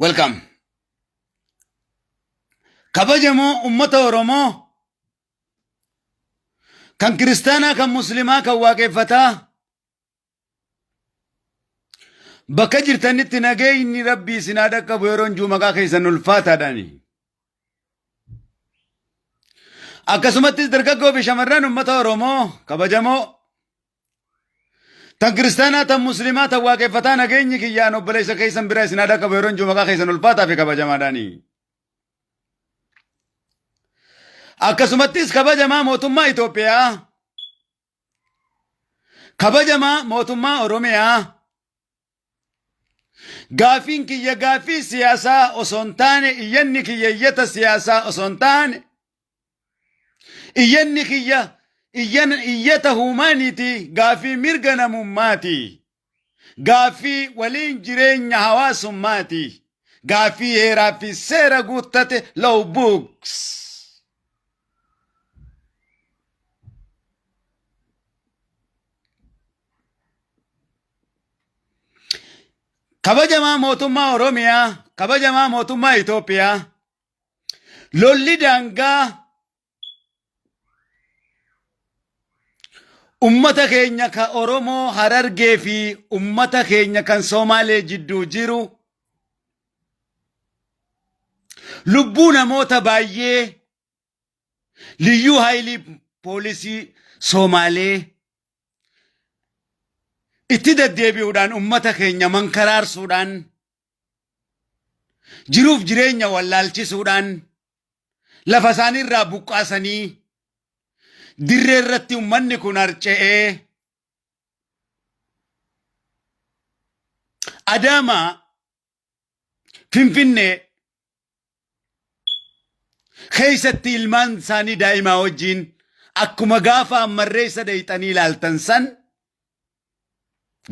Welcome. Kabajamoo ummata Oromoo kan kiristaanaa, kan muslimaa, kan waaqeffataa bakka jirtanitti nageenyi Rabbii isin haa dhaqqabu yeroon jiru maqaa keessan ulfaataadhaani. Akkasumattis dargaggoo fi shamarran ummata Oromoo kabajamoo tan kiristaanaa, tan muslimaa, tan waaqeffataa nageenyi kiyyaan obboleessa keessan bira isin haa dhaqqabu yeroon jiru maqaa keessan ulfaataa fi kabajamaadhaani. Akkasumattis kabajamaa mootummaa Itoophiyaa, kabajamaa mootummaa Oromiyaa, gaafiin kiyya gaafii siyaasaa osoo hin taane, iyyanni kiyya iyyata siyaasaa osoo hin taane, iyyanni kiyya iyyata huumaaniiti, gaafii mirga namummaati, gaaffii waliin jireenya hawaasummaati, gaaffii heeraa fi seera guuttate, law books. Kabajamaa mootummaa Oromiyaa, kabajamaa mootummaa Itoophiyaa, lolli daangaa ummata keenya ka Oromoo Harargee fi ummata keenya kan Somaalee jidduu jiru lubbuu namoota baay'ee liyyuu haayilii poolisii Somaalee itti deddeebi'uudhaan ummata keenya mankaraarsuudhaan jiruuf jireenya wallaalchisuudhaan lafa isaanii irraa buqqaasanii dirree irratti ummanni kun harca'ee Adaamaa, Finfinnee keessatti ilmaan isaanii daa'imaa wajjiin akkuma gaafa ammarreessa dheeyxanii ilaaltan san,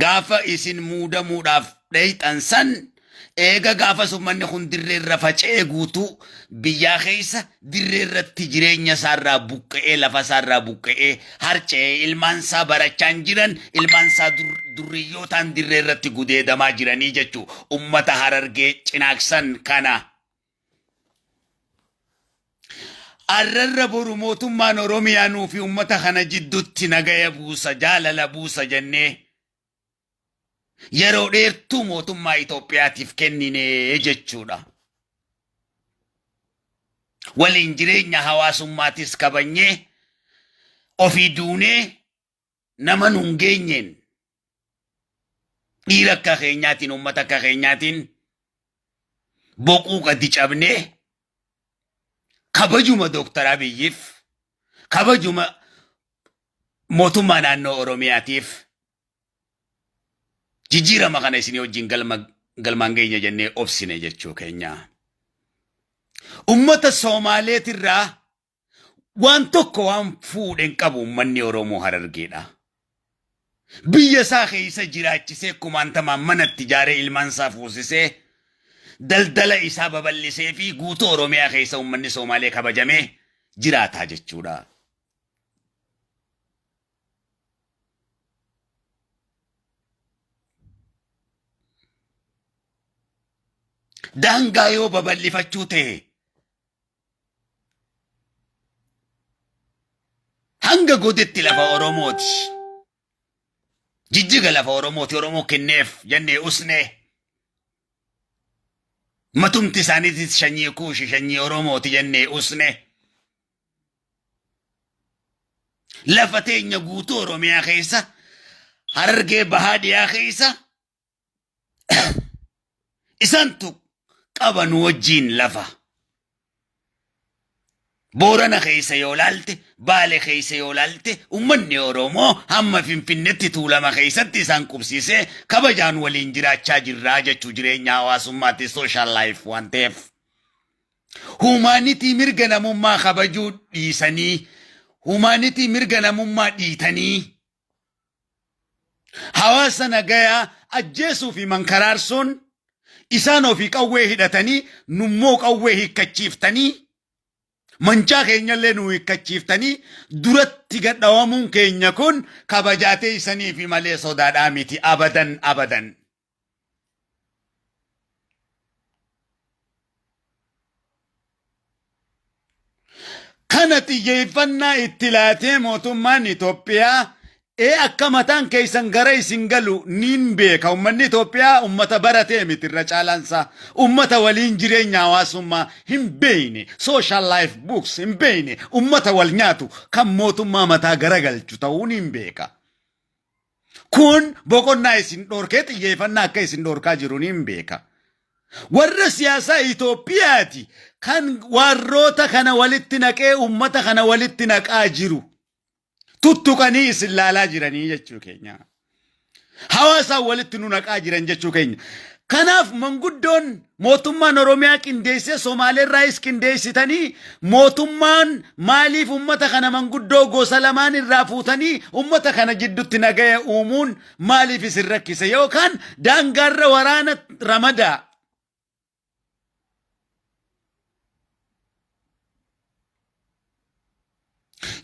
gaafa isin muudamuudhaaf dheeyxan san, eega gaafas ummanni kun dirree irra faca'ee guutuu biyyaa keessa dirree irratti jireenya isaa irraa buqqa'ee, lafa isaa irraa buqqa'ee harca'ee, ilmaan isaa barachaa hin jiran, ilmaan isaa durriyyootaan dirree irratti gudeedamaa jiranii jechuu ummata Harargee Cinaaksan kana. Arrarra boru mootummaan Oromiyaa nuu fi ummata kana jidduutti nagaya buusa, jaalala buusa jennee yeroo dheertuu mootummaa Itoophiyaatiif kennine jechuudha. Waliin jireenya hawaasummaatis kabanyee ofii duunee nama nun geenyeen dhiira akka keenyaatiin, uummata akka keenyaatiin boquu gadi cabnee kabajuma Dooktar Abiyyiif, kabajuma mootummaa naannoo Oromiyaatiif jijjiirama kana isinii wajjin galma galmaan geenya jennee obsine jechuu keenya. Ummata Soomaaleetirraa waan tokko waan fuudhe hin qabu uummanni Oromoo Harargeedha. Biyya isaa keessa jiraachisee, kumaantamaan manatti ijaaree, ilmaan isaa fuusisee, daldala isaa babal'isee fi guutuu Oromiyaa keessa uummanni Soomaalee kabajamee jiraataa jechuudha. Daangaa yoo babal'ifachuu ta'e hanga godetti lafa Oromooti. Jijjiga lafa Oromooti, Oromoo kenneef jennee usnee. Matumti isaaniitis sanyii Kuushi, sanyii Oromooti jennee usnee. Lafa teenya guutuu Oromiyaa keessa, Harargee bahaa dhiyaa keessa isantu qaba nu wajjiin lafa. Boorana keessa yoo laalte, Baale keessa yoo laalte, uummanni Oromoo hamma Finfinnetti Tuulama keessatti isaan qubsiisee kabajaan waliin jiraachaa jirraa jechuu, jireenya hawaasummaatti, social life waan ta'eef. Humaanitii mirga namummaa kabajuu dhiisanii, humaanitii mirga namummaa dhiitanii, hawaasa nagayaa ajjeesuu fi mankaraarsuun, isaan ofii qawwee hidhatanii nummoo qawwee hiikkachiiftanii, mancaa keenyallee nu hiikkachiiftanii duratti gadhawamuun keenya kun kabajaa teessanii fi malee sodaadhaa miti, abadan abadan. Kana xiyyeeffannaa itti laatee mootummaan Itoophiyaa ee akka mataan keessan gara isin galu niin beeka. Ummanni Itoophiyaa ummata baratee miti irra caalaansaa. Ummata waliin jireenya hawaasummaa hin beekne, social life books hin beekne, ummata wal nyaatu kan mootummaa mataa garagalchu ta'uu niin beeka. Kun boqonnaa isin dhorkee xiyyeeffannaa akka isin dhorkaa jiru niin beeka. Warra siyaasaa Itoophiyaati kan warroota kana walitti naqee ummata kana walitti naqaa jiru. Tuttuqanii isin laalaa jiranii jechuu keenya. Hawaasaan walitti nu naqaa jiran jechuu keenya. Kanaaf manguddoon mootummaan Oromiyaa qindeessee Somaaleerraayis qindeessitanii mootummaan maaliif ummata kana manguddoo gosa lamaan irraa fuutanii ummata kana jiddutti nagaya uumuun maaliif isin rakkise yookaan daangaarra waraana ramadaa.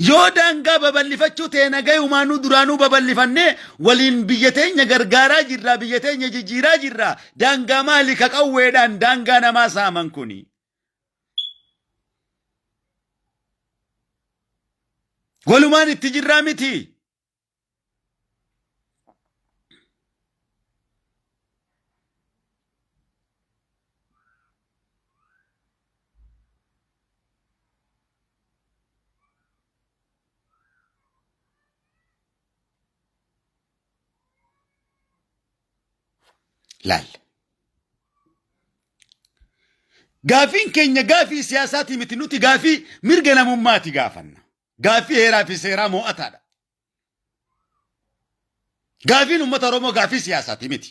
Yoo daangaa babal'ifachuu ta'e nagayumaanuu duraanuu babal'ifannee waliin biyya teenya gargaaraa jirra, biyya teenya jijjiiraa jirra. Daangaa maali ka qawweedhaan daangaa namaa saaman kuni? Walumaan itti jirraa miti. Laal. Gaafiin keenya gaafii siyaasaatii miti nuti gaafii mirga namummaati gaafanna. Gaaffii heeraa fi seeraa moo'ataadha. Gaaffiin uummata Oromoo gaaffii siyaasaati miti.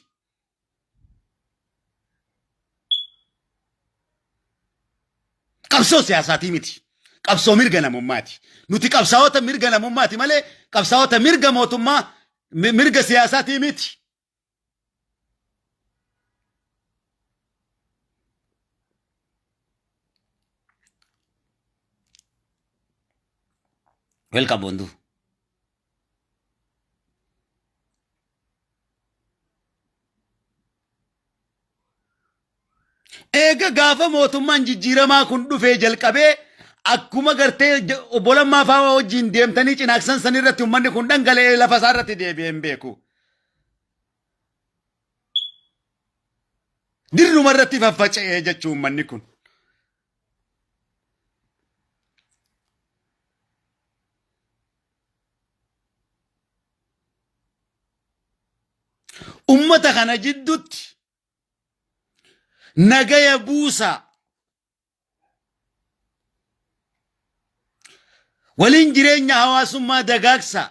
Qabsoo siyaasaatii miti. Qabsoo mirga namummaati. Nuti qabsaa'ota mirga namummaati malee qabsaa'ota mirga mootummaa mirga siyaasaatii miti. Welcome Bondu. Eega gaafa mootummaan jijjiiramaa kun dhufee jalqabee akkuma gartee obbo Lammaa fa'aa wajjin deemtanii cinaaksan san irratti uummanni kun dhangala'ee lafa isaa irratti deebi'ee hin beeku. Dirruma irratti faffaca'ee jechuu uummanni kun. Ummata kana jidduutti nagaya buusaa. Waliin jireenya hawaasummaa dagaagsaa.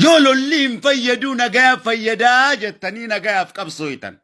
Yoo lolli hin fayyaduu nagayaaf fayyadaa jettanii nagayaaf qabsooytan.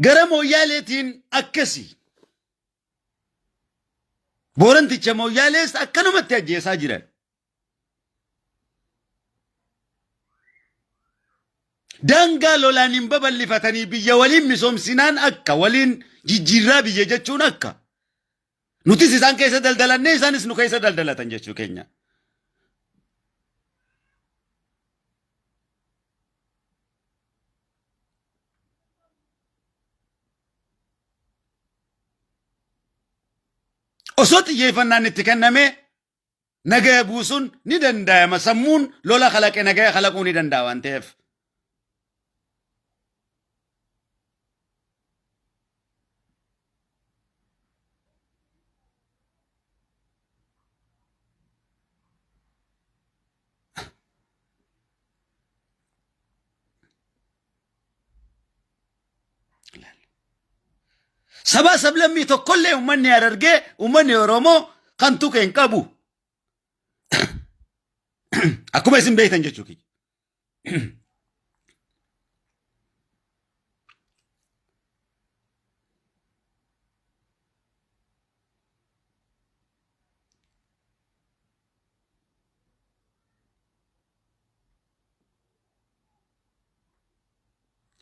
Gara mooyyaaleetiin akkasi. Booranticha mooyyaalees akkanumatti ajjeesaa jiran. Daangaa lolaan hin babal'ifatanii biyya waliin misoomsinaan akka waliin jijjiirraa biyya jechuun akka nutis isaan keessa daldalannee isaanis nu keessa daldalatan jechuu keenya. Osoo xiyyeeffannaan itti kennamee nagaya buusuun ni danda'ama. Sammuun lola kalaqe nagaya kalaquu ni danda'a waan ta'eef. Sabaa sablammii tokkollee uummanni Harargee uummanni Oromoo kan tuqe hin qabu. Akkuma isin beektan jechuu kiyya.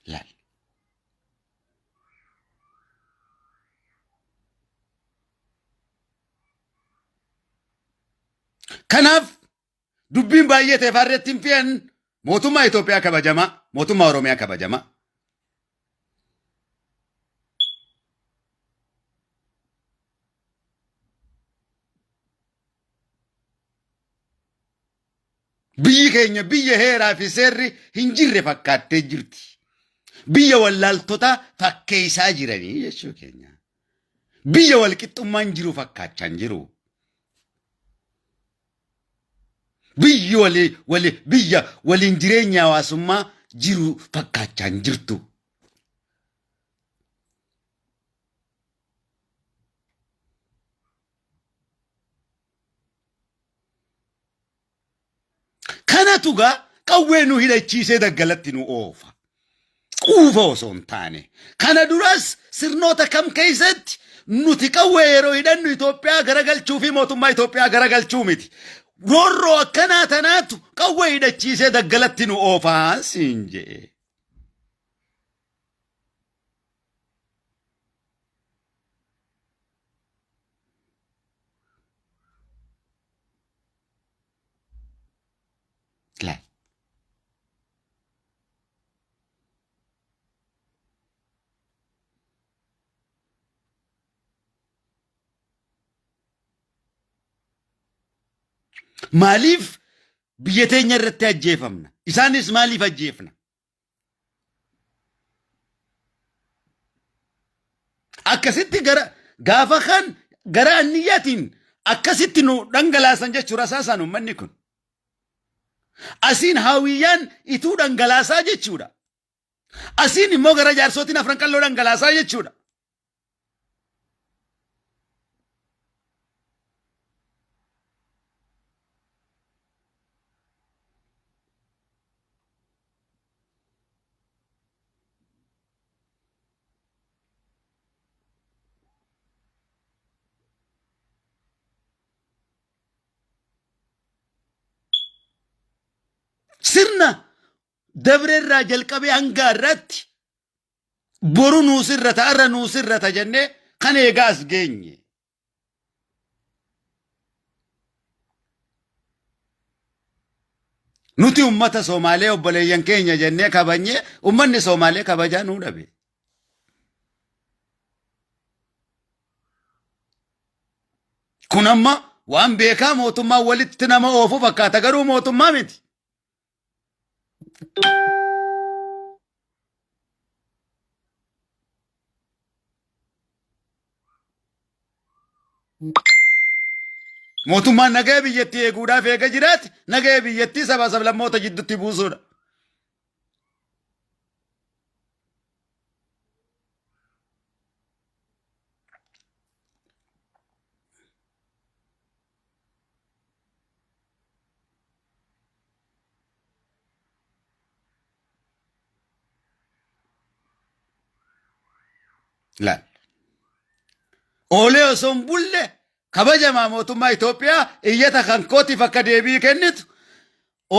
Laal. Kanaaf dubbiin baay'ee ta'e faarreetti hin fe'an mootummaa Itoophiyaa kabajamaa, mootummaa Oromiyaa kabajamaa. Biyyi keenya biyya heeraa fi seerri hin jirre fakkaattee jirti. Biyya wallaaltotaa fakkeessaa jiranii jechuu keenya. Biyya walqixxummaan jiru fakkaachaa hin jiru. Biyyi walii wali biyya waliin jireenya hawaasummaa jiru fakkaachaa hin jirtu. Kanatu gaa qawwee nu hidhachiisee daggalatti nu oofa. Quufa osoo hin taane. Kana duras sirnoota kam keessatti nuti qawwee yeroo hidhannu Itoophiyaa garagalchuu fi mootummaa Itoophiyaa garagalchuu miti. Roorroo akkanaa tanaatu qawwee hidhachiisee daggalatti nu oofaa siin jedhe. Laal. Maaliif biyya teenya irratti ajjeefamna? Isaanis maaliif ajjeefna? Akkasitti gara gaafa kan gara anniyyaatiin akkasitti nu dhangalaasan jechuudha rasaasaan uummanni kun. Asiin haawiyyaan ituu dhangalaasaa jechuudha. Asiin immoo gara jaarsootiin afran qalloo dhangalaasaa jechuudha. Sirna dabrerraa jalqabee hanga har'aatti boru nuu sirrata har'a nuu sirrata jennee kan eegaa as geenye. Nuti ummata Somaalee obboleeyyan keenya jennee kabajnee ummanni Somaalee kabajaa nuu dhabe. Kun amma waan beekaa mootummaa walitti nama oofu fakkaata garuu mootummaa miti. Mootummaan nagaya biyyattii eeguudhaaf eega jiraate nagaya biyyattii sabaa sablammoota jidduutti buusuudha. Laal. Oolee osoo hin bulle kabajamaa mootummaa Itoophiyaa iyyata kan kootiif akka deebii kennitu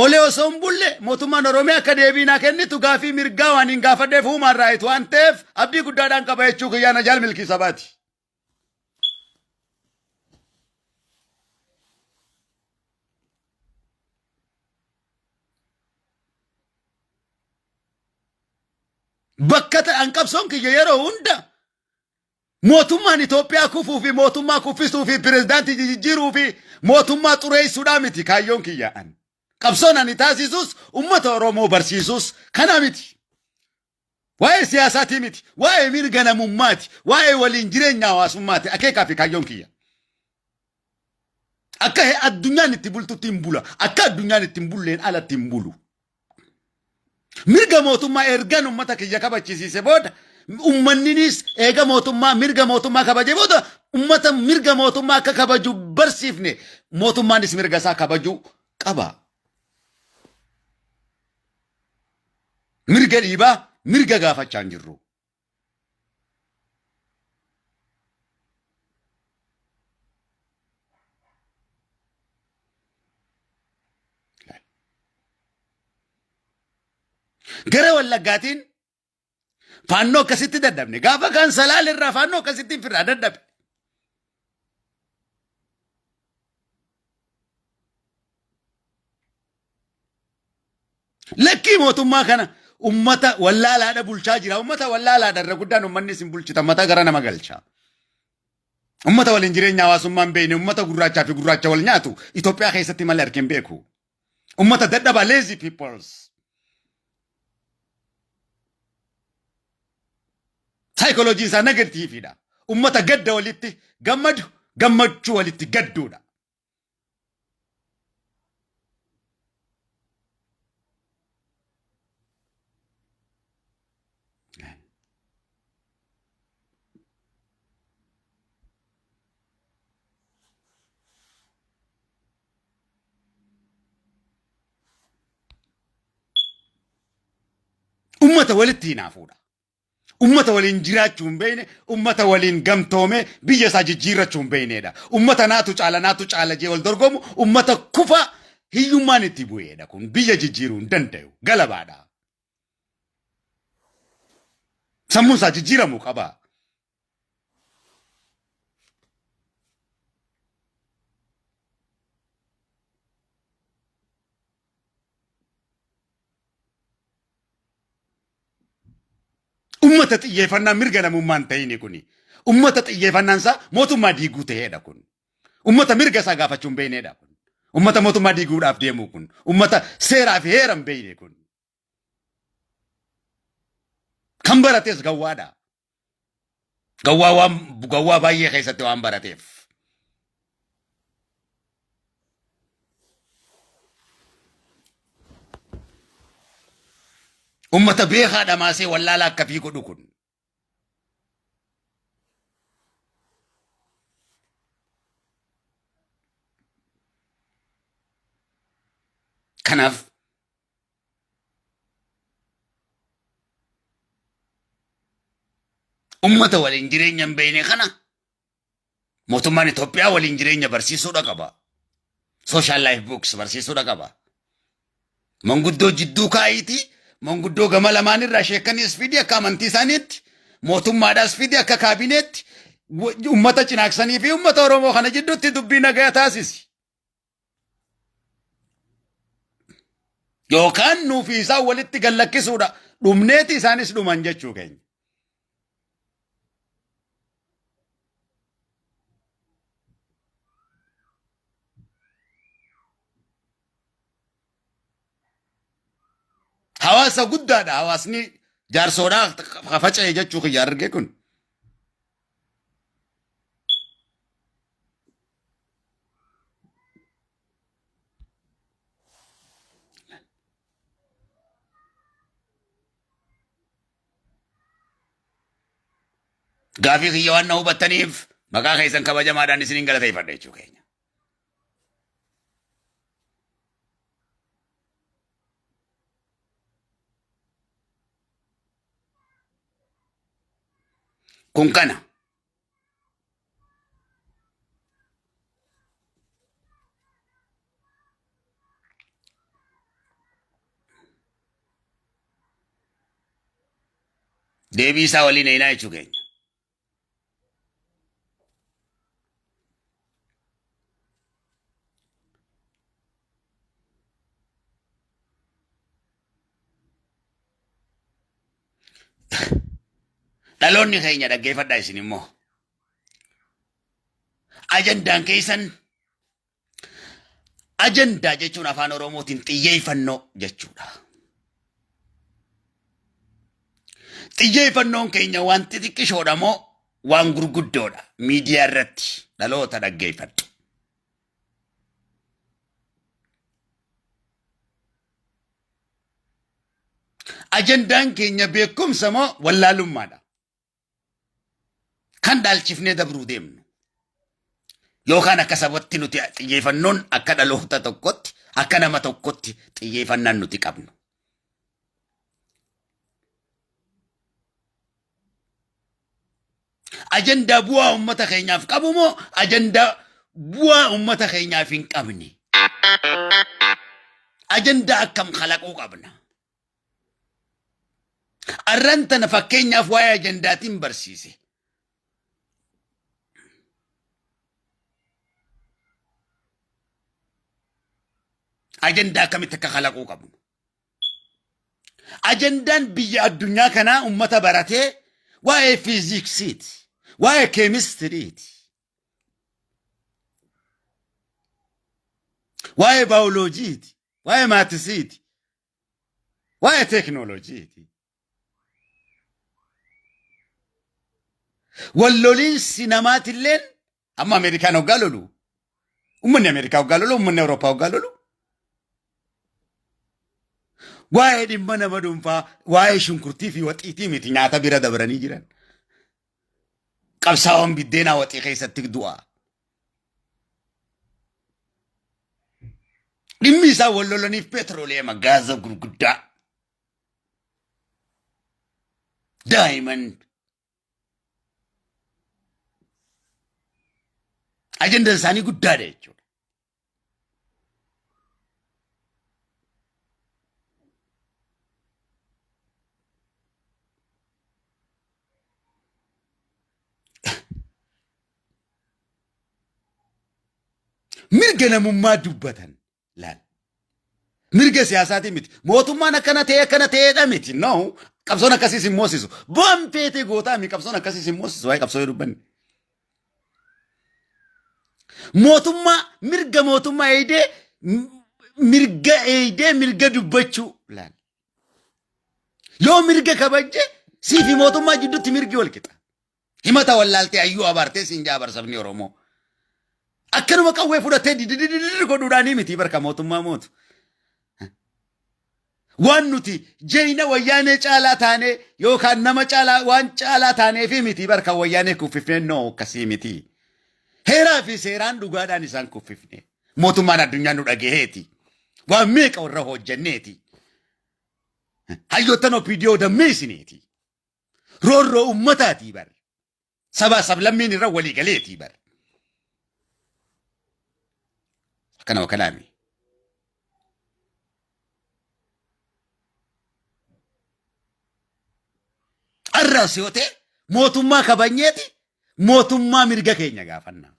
oolee osoo hin bulle mootummaan Oromiyaa akka deebii naa kennitu gaafii mirgaa waan hin gaafadheef human right waan ta'eef abdii guddaadhaan qaba jechuu kiyyaa na jaal milkii sabaati. Bakka ta'an qabsoon kiyya yeroo hunda mootummaan Itoophiyaa kufuu fi mootummaa kuffisuu fi pirezidaantii jijjiiruu fi mootummaa xureessuudhaa miti kaayyoon kiyya an. Qabsoon ani taasisus uummata Oromoo barsiisus kana miti. Waa'ee siyaasaatii miti, waa'ee mirga namummaati, waa'ee waliin jireenya hawaasummaati akeekaa fi kaayyoon kiyya. Akka addunyaan itti bultutti hin bula, akka addunyaan itti hin bulleen alatti hin bulu. Mirga mootummaa ergan uummata kiyya kabachisiise booda uummanninis eega mootummaa mirga mootummaa kabaje booda uummata mirga mootummaa akka kabaju barsiifne mootummaanis mirga isaa kabajuu qaba. Mirga dhiibaa mirga gaafachaa hin jirru. Gara Wallaggaatiin Faannoo akkasitti dadhabne. Gaafa kaan salaale irraa faannoo akkasitti firraa dadhabe. Lakkii mootummaa kana ummata wallaalaadha bulchaa jira. Ummata wallaalaadha irra guddaan ummanni isin bulchitan mataa gara nama galcha. Ummata waliin jireenya hawaasummaa hin beekne, ummata gurraachaa fi gurraacha wal nyaatu Itoophiyaa keessatti malee argee hin beeku. Ummata dadhabaa lazy peoples. Saayikolojiin isaa negatiiviidha. Ummata gadda walitti gammadu, gammachuu walitti gadduudha. Ummata walitti hinaafuudha. Ummata waliin jiraachuu hin beekne, ummata waliin gamtoomee biyya isaa jijjiirrachuu hin beeknedha. Ummata naatu caala naatu caala jee wal dorgomu, ummata kufa hiyyummaan itti bu'eedha kun biyya jijjiiruu hin danda'u. Galabaadha. Sammuun isaa jijjiiramuu qaba. Ummata xiyyeeffannaa mirga namummaa hin ta'ini kuni. Ummata xiyyeeffannaan isaa mootummaa diiguu ta'eedha kun. Ummata mirga isaa gaafachuu hin beekneedha kun. Ummata mootummaa diiguudhaaf deemuu kun. Ummata seeraa fi heera hin beekne kun. Kan barates gawwaadha. Gawwaa waan gawwaa baay'ee keessatti waan barateef. Ummata beekaa dhamaasee wallaalaa akkafii godhu kun. Kanaaf Ummata waliin jireenya hin beekne kana mootummaan Itoophiyaa waliin jireenya barsiisuudha qaba. Social life books barsiisuudha qaba. Manguddoo jidduu kaa'iitii manguddoo gama lamaan irraa sheekaniis fidi akka amantii isaaniitti mootummaadhaas fidi akka kaabineetti ummata cinaaksanii fi ummata Oromoo kana jidduutti dubbii nagaa taasisi. Yookaan nuu fi isaan walitti gad lakkisuudha. Dhumneeti isaanis dhuman jechuu keenya. Hawaasa guddaadha hawaasni jaarsoodhaa faca'e jechuu kiyya arge kun. Gaafii kiyya waan na hubattaniif maqaa keessan kabajamaadhaan isiniin galateeffadha jechuu keenya. Kun kana. Deebii isaa waliin eenaa jechuu keenya. Dhaloonni keenya dhaggeeffadhaa isin immoo. Ajandaan keessan ajandaa jechuun afaan Oromootiin xiyyeeffannoo jechuudha. Xiyyeeffannoon keenya waan xixiqqishoodha moo waan gurguddoodha miidiyaa irratti dhaloota dhaggeeffadhu. Ajandaan keenya beekumsa moo wallaalummaadha? Kan dhaalchifnee dabruu deemnu. Yookaan akka sabatti nuti xiyyeeffannoon akka dhaloota tokkotti akka nama tokkotti xiyyeeffannaan nuti qabnu. Ajandaa bu'aa uummata keenyaaf qabu moo ajandaa bu'aa uummata keenyaaf hin qabne? Ajandaa akkam kalaquu qabna? Arran tana fakkeenyaaf waa'ee ajandaatiin barsiise. Ajandaa akkamitti akka kalaquu qabnu. Ajandaan biyya addunyaa kanaa ummata baratee waa'ee fiiziksiiti, waa'ee keemistiriiti, waa'ee baayoloojiiti, waa'ee maatisiiti, waa'ee teeknooloojiiti. Walloliinsi namaatilleen amma Ameerikaan hoggaa lolu, ummanni Ameerikaa hoggaa lolu, ummanni Awurooppaa hoggaa lolu, waa'ee dhimma nama dhuunfaa, waa'ee shunkurtii fi waxiitii miti nyaata bira dabranii jiran. Qabsaa'oon biddeenaa waxii keessatti du'a. Dhimmi isaa wal lolaniif peetirooleema gaaza gurguddaa. Daa'imman ajandaan isaanii guddaadha jechuudha. Mirga namummaa dubbatan laal. Mirga siyaasaatii miti. Mootummaan akkana ta'e akkana ta'eedha miti. No. Qabsoon akkasiis hin moosisu. Bu'aan feetee gootaa mi qabsoon akkasiis hin moosisu. Waa'ee qabsoo yoo dubbanne. Mootummaa mirga mootummaa eegdee mirga eegdee mirga dubbachuu laal. Yoo mirga kabajje sii fi mootummaa jidduutti mirgi wal qixa. Himata wallaaltee hayyuu abaartee siin jaa bar sabni Oromoo. Akkanuma qawwee fudhattee didididididi godhuudhaanii miti barka mootummaa mootu. Waan nuti jeyna wayyaanee caalaa taanee yookaan nama caalaa waan caalaa taaneefi miti barka wayyaanee kuffifnee noo akkasii miti. Heeraa fi seeraan dhugaadhaan isaan kuffifne. Mootummaan addunyaa nu dhagaheeti. Waan meeqa warra hojjenneeti. Hayyoottan OPDO dammeessineeti. Roorroo ummataatii bar. Sabaa sablammiin irra walii galeetii bar. Akkana wakalaami. Arraas yoo ta'e mootummaa kabajneeti mootummaa mirga keenya gaafanna.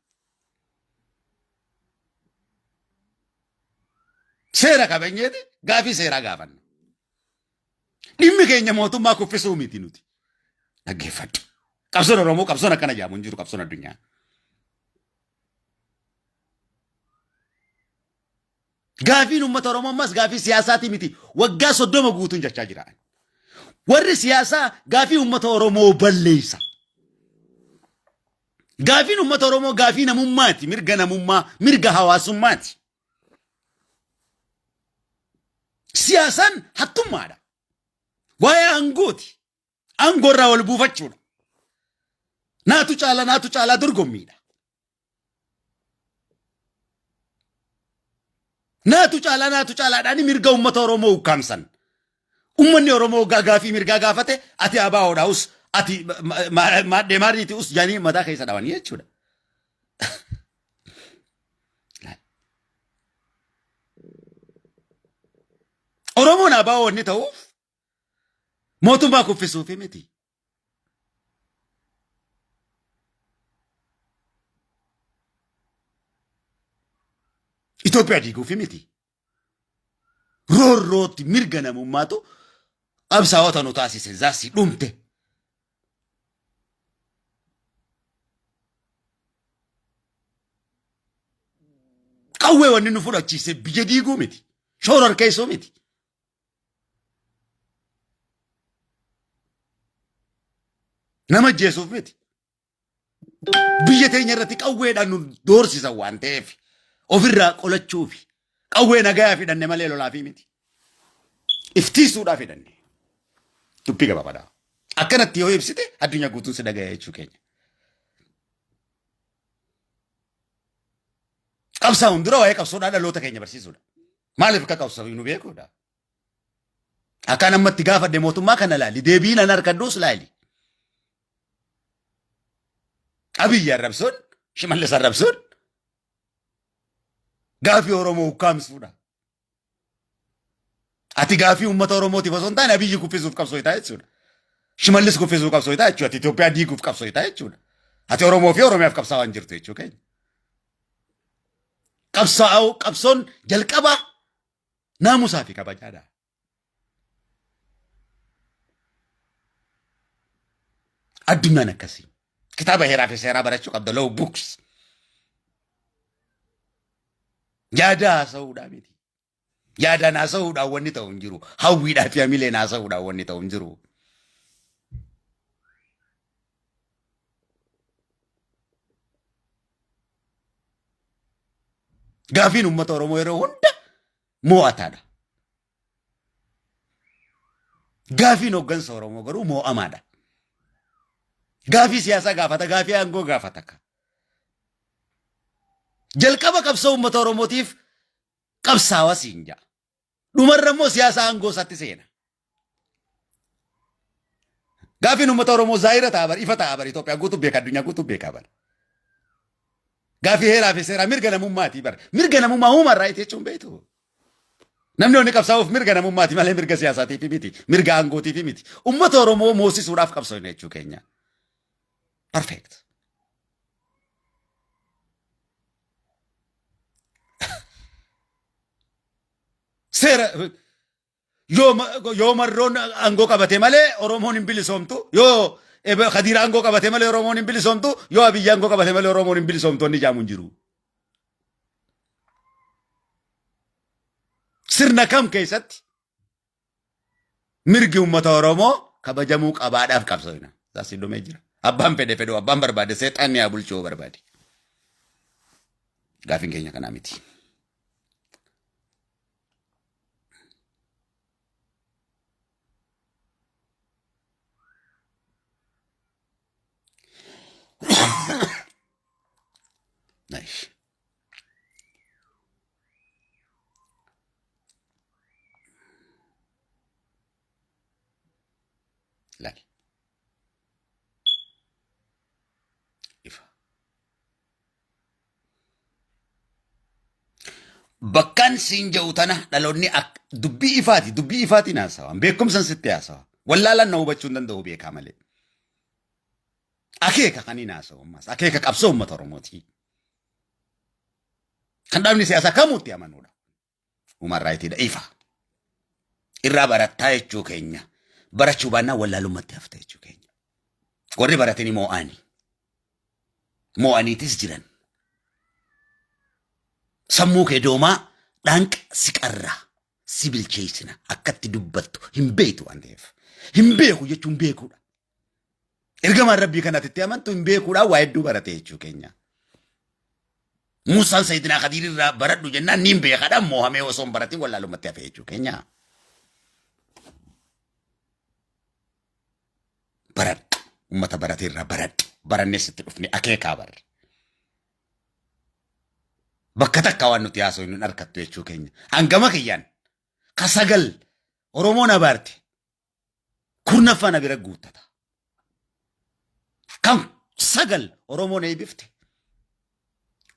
Seera kabajneeti gaafii seeraa gaafanna. Dhimmi keenya mootummaa kuffisuu miti nuti. Dhaggeeffadhu. Qabsoon Oromoo qabsoon akkana jedhamu hin jiru qabsoon addunyaa. Gaafiin uummata Oromoo ammas gaafii siyaasaatii miti. Waggaa 30 guutuun jechaa jira. Warri siyaasaa gaafii uummata Oromoo balleessa. Gaafiin uummata Oromoo gaafii namummaati, mirga namummaa, mirga hawaasummaati. Siyaasaan hattummaadha. Waa'ee aangooti. Aangoo irraa wal buufachuudha. Naatu caala naatu caalaa dorgommiidha. Naatu caalaa naatu caalaadhaan mirga uummata Oromoo ukkaamsan. Uummanni Oromoo hoggaa gaafii mirgaa gaafate ati ABOdha us ati maadhee maarriiti us jedhanii mataa keessa dhawanii jechuudha. Oromoon ABO inni ta'uuf mootummaa kuffisuufi miti. Itoophiyaa diiguufi miti. Roorrootti mirga namummaatu qabsaa'ota nu taasise zaasii dhumte. Qawwee wanni nu fudhachiise biyya diiguu miti. Shoora harkeessuu miti. Nama ajjeesuuf miti. Biyya teenya irratti qawweedhaan nu doorsisan waan ta'eef ofirraa qolachuufi qawwee nagayaa fidhanne malee lolaafii miti. Iftiisuudhaaf fidhanne. Dubbii gabaabaadha. Akkanatti yoo ibsite addunyaa guutuun si dhagaya jechuu keenya. Qabsaa'uun dura waa'ee qabsoodhaa dhaloota keenya barsiisuudha. Maaliif akka qabsaa'u nu beekuudha. Akkaan ammatti gaafadhe mootummaa kana laali. Deebiin an harkadhuus laali. Abiyyi arrabsuun, Shimallis arrabsuun gaafii Oromoo ukkaamsuudha. Ati gaafii uummata Oromootiif osoo hin taane Abiyyi kuffisuuf qabsoo jechuudha. Shimallis kuffisuu qabsooytaa jechuudha. Ati Itoophiyaa diiguuf qabsooytaa jechuudha. Ati Oromoo fi Oromiyaaf qabsaa'aa hin jirtu jechuu keenya. Qabsaa'uu qabsoon jalqabaa naamusaa fi kabajaadha. Addunyaan akkasii. Kitaaba heeraa fi seeraa barachuu qabda. Law books. Yaada haasa'uudhaa miti. Yaadaan haasa'uudhaan wanni ta'u hin jiru. Hawwiidhaa fi hamileen haasa'uudhaan wanni ta'u hin jiru. Gaafiin uummata Oromoo yeroo hunda moo'ataadha. Gaafiin hooggansa Oromoo garuu moo'amaadha. Gaafii siyaasaa gaafata, gaafii aangoo gaafata. Jalqaba qabsoo uummata Oromootiif qabsaawa siin ja'a. Dhumarra immoo siyaasa aangoo isaatti seena. Gaafiin uummata Oromoo zaayira ta'a bar, ifa ta'a bar, Itoophiyaa guutuu beeka, addunyaa guutuu beeka bar. Gaafii heeraa fi seeraa mirga namummaatii bar. Mirga namummaa human right jechuun beektu. Namni onni qabsaa'uuf mirga namummaati malee mirga siyaasaatiif miti, mirga aangootiif miti. Uummata Oromoo moosisuudhaaf qabsoofne jechuu keenya. Perfect. Seera yoo marroon aangoo qabate malee Oromoon hin bilisoomtu, yoo Khadiir aangoo qabate malee Oromoon hin bilisoomtu, yoo Abiyyi aangoo qabate malee Oromoon hin bilisoomtu inni jaamu hin jiru. Sirna kam keessatti mirgi uummata Oromoo kabajamuu qabaadhaaf qabsoofna. Isaas dhumee jira. Abbaan fedhe fedhu, abbaan barbaade seexanni haa bulchuu yoo barbaade. Gaafiin keenya kanaa miti. Nice. Laal. Ifa. Bakkaan siin jedhu tana dhaloonni dubbii ifaati, dubbii ifaatiin haasawa, beekumsan sitti haasawa. Wallaalaan na hubachuu hin danda'u beekaa malee. Akeeka kan hin haasawu ammas akeeka qabsoo uummata Oromooti. Kan dhaabni siyaasaa kamuu itti amanuudha. Human rightiidha ifa. Irraa barattaa jechuu keenya. Barachuu baannaan wallaalummatti hafta jechuu keenya. Warri baratanii moo'anii. Moo'aniitis jiran. Sammuu kee doomaa dhaanqa si qarraa si bilcheessina akkatti dubbattu hin beektu waan ta'eef. Hin beeku jechuun beekuudha. Ergamaan Rabbii kanatti itti amantu hin beekuudhaan waa hedduu barate jechuu keenya. Muusaan Sayyidinaa Khadiir irraa baradhu jennaan niin beekadha moohamee osoo hin baratin wallaalumatti hafe jechuu keenya. Baradhu. Uummata barate irraa baradhu. Barannees itti dhufne akeekaa barre. Bakka takka waan nuti haasofnu hin argattu jechuu keenya. Hangama kiyyaan ka sagal Oromoon abaarte kurnaffaa na bira guuttata. Kan sagal Oromoon eebbifte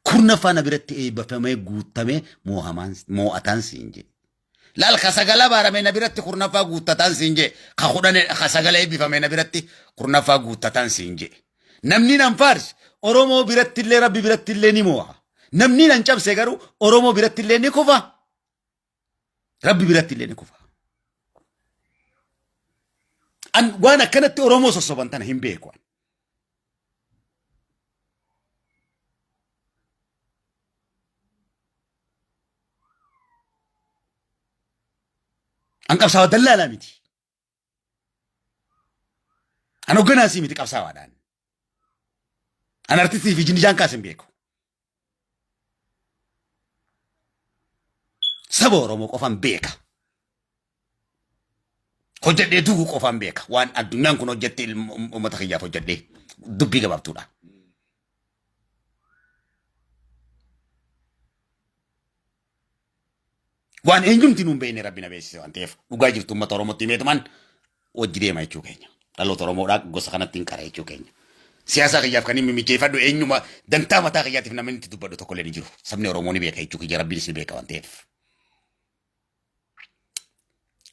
kurnaffaa na biratti eebbifamee guuttamee moo'ataan siin jee. Laal ka sagal abaarame na biratti kurnaffaa guuttataan siin jee. Ka kudhan ka sagal eebbifame na biratti kurnaffaa guuttataan siin jee. Namni nan faarse Oromoo biratti illee Rabbi biratti illee ni moo'a. Namni nan cabse garuu Oromoo biratti illee ni kufa. Rabbi biratti illee ni kufa. An waan akkanatti Oromoo sossoban tana hin beeku. An. An qabsaawa dallaalaa miti. An hogganaasii miti qabsaawaadhaan. An artistii fi jinnijaan kaas hin beeku. Saba Oromoo qofan beeka. Hojjedhee du'uu qofan beeka. Waan addunyaan kun hojjette uummata kiyyaaf hojjedhee dubbii gabaabtuudha. Waan eenyumti nuun beekne rabbi na beeksise waan ta'eef dhugaa jirtu uummata Oromootti himeetumaan wajji deema jechuu keenya. Dhaloota Oromoodhaa gosa kanatti hin qara jechuu keenya. Siyaasa kiyyaaf kan hin mimmijeeffadhu eenyuma dantaa mataa kiyyaatiif namni itti dubbadhu tokko illee ni jiru. Sabni Oromoo ni beeka jechuu kiyya, rabbiinis ni beeka waan ta'eef.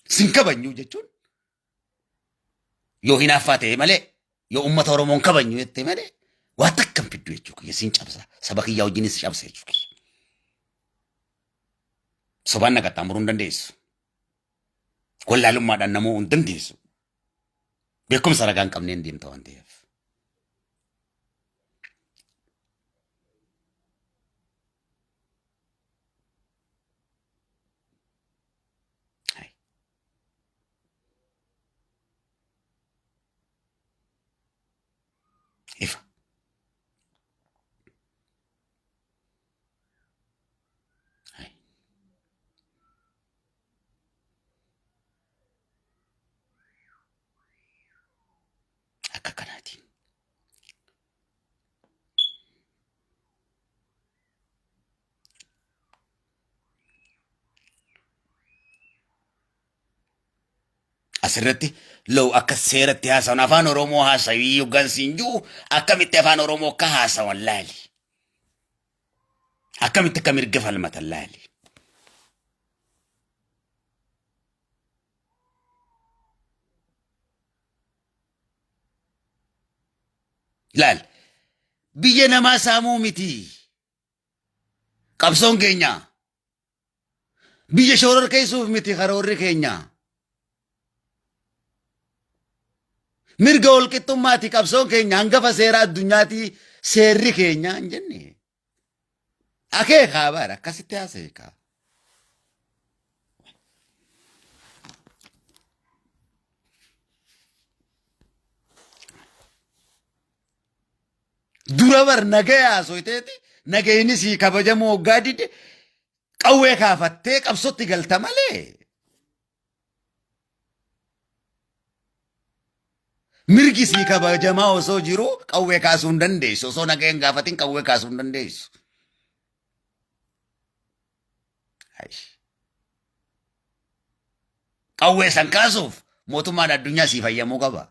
Sin kabajnu jechuun Yoo hinaaffaa ta'e malee, yoo uummata Oromoon kabajnu jette malee, waa takka hin fiddu jechuu kiyya siin cabsa. Saba kiyyaa wajjinis cabsa jechuu kiyya. Sobaan na qaxxaamuruu hin dandeessu. Wallaalummaadhaan namuu hin dandeessu. Beekumsa ragaa hin qabneen deemta waan ta'eef. Ifa. Akka kanaatiin. Asirratti low akka seeratti haasawan afaan Oromoo haasawii yookaan siin jiru akkamitti afaan Oromoo akka haasawan laali. Akkamitti akka mirga falmatan laali. Laal biyya namaa saamuu miti. Qabsoon keenya biyya shororkeessuuf miti karoorri keenya. Mirga walqixxummaati qabsoon keenya hangafa seera addunyaati seerri keenya hin jenne. Akeekaa bara akkasitti haaseekaa. Dura bar nagaya haasoyteeti nagayni sii kabajamuu hoggaa dide qawwee kaafattee qabsotti galta malee. Mirgi sii kabajamaa osoo jiru qawwee kaasuu hin dandeessu. Osoo nagaya hin gaafatin qawwee kaasuu hin dandeessu. Qawwee san kaasuuf mootummaan addunyaa sii fayyamuu qaba.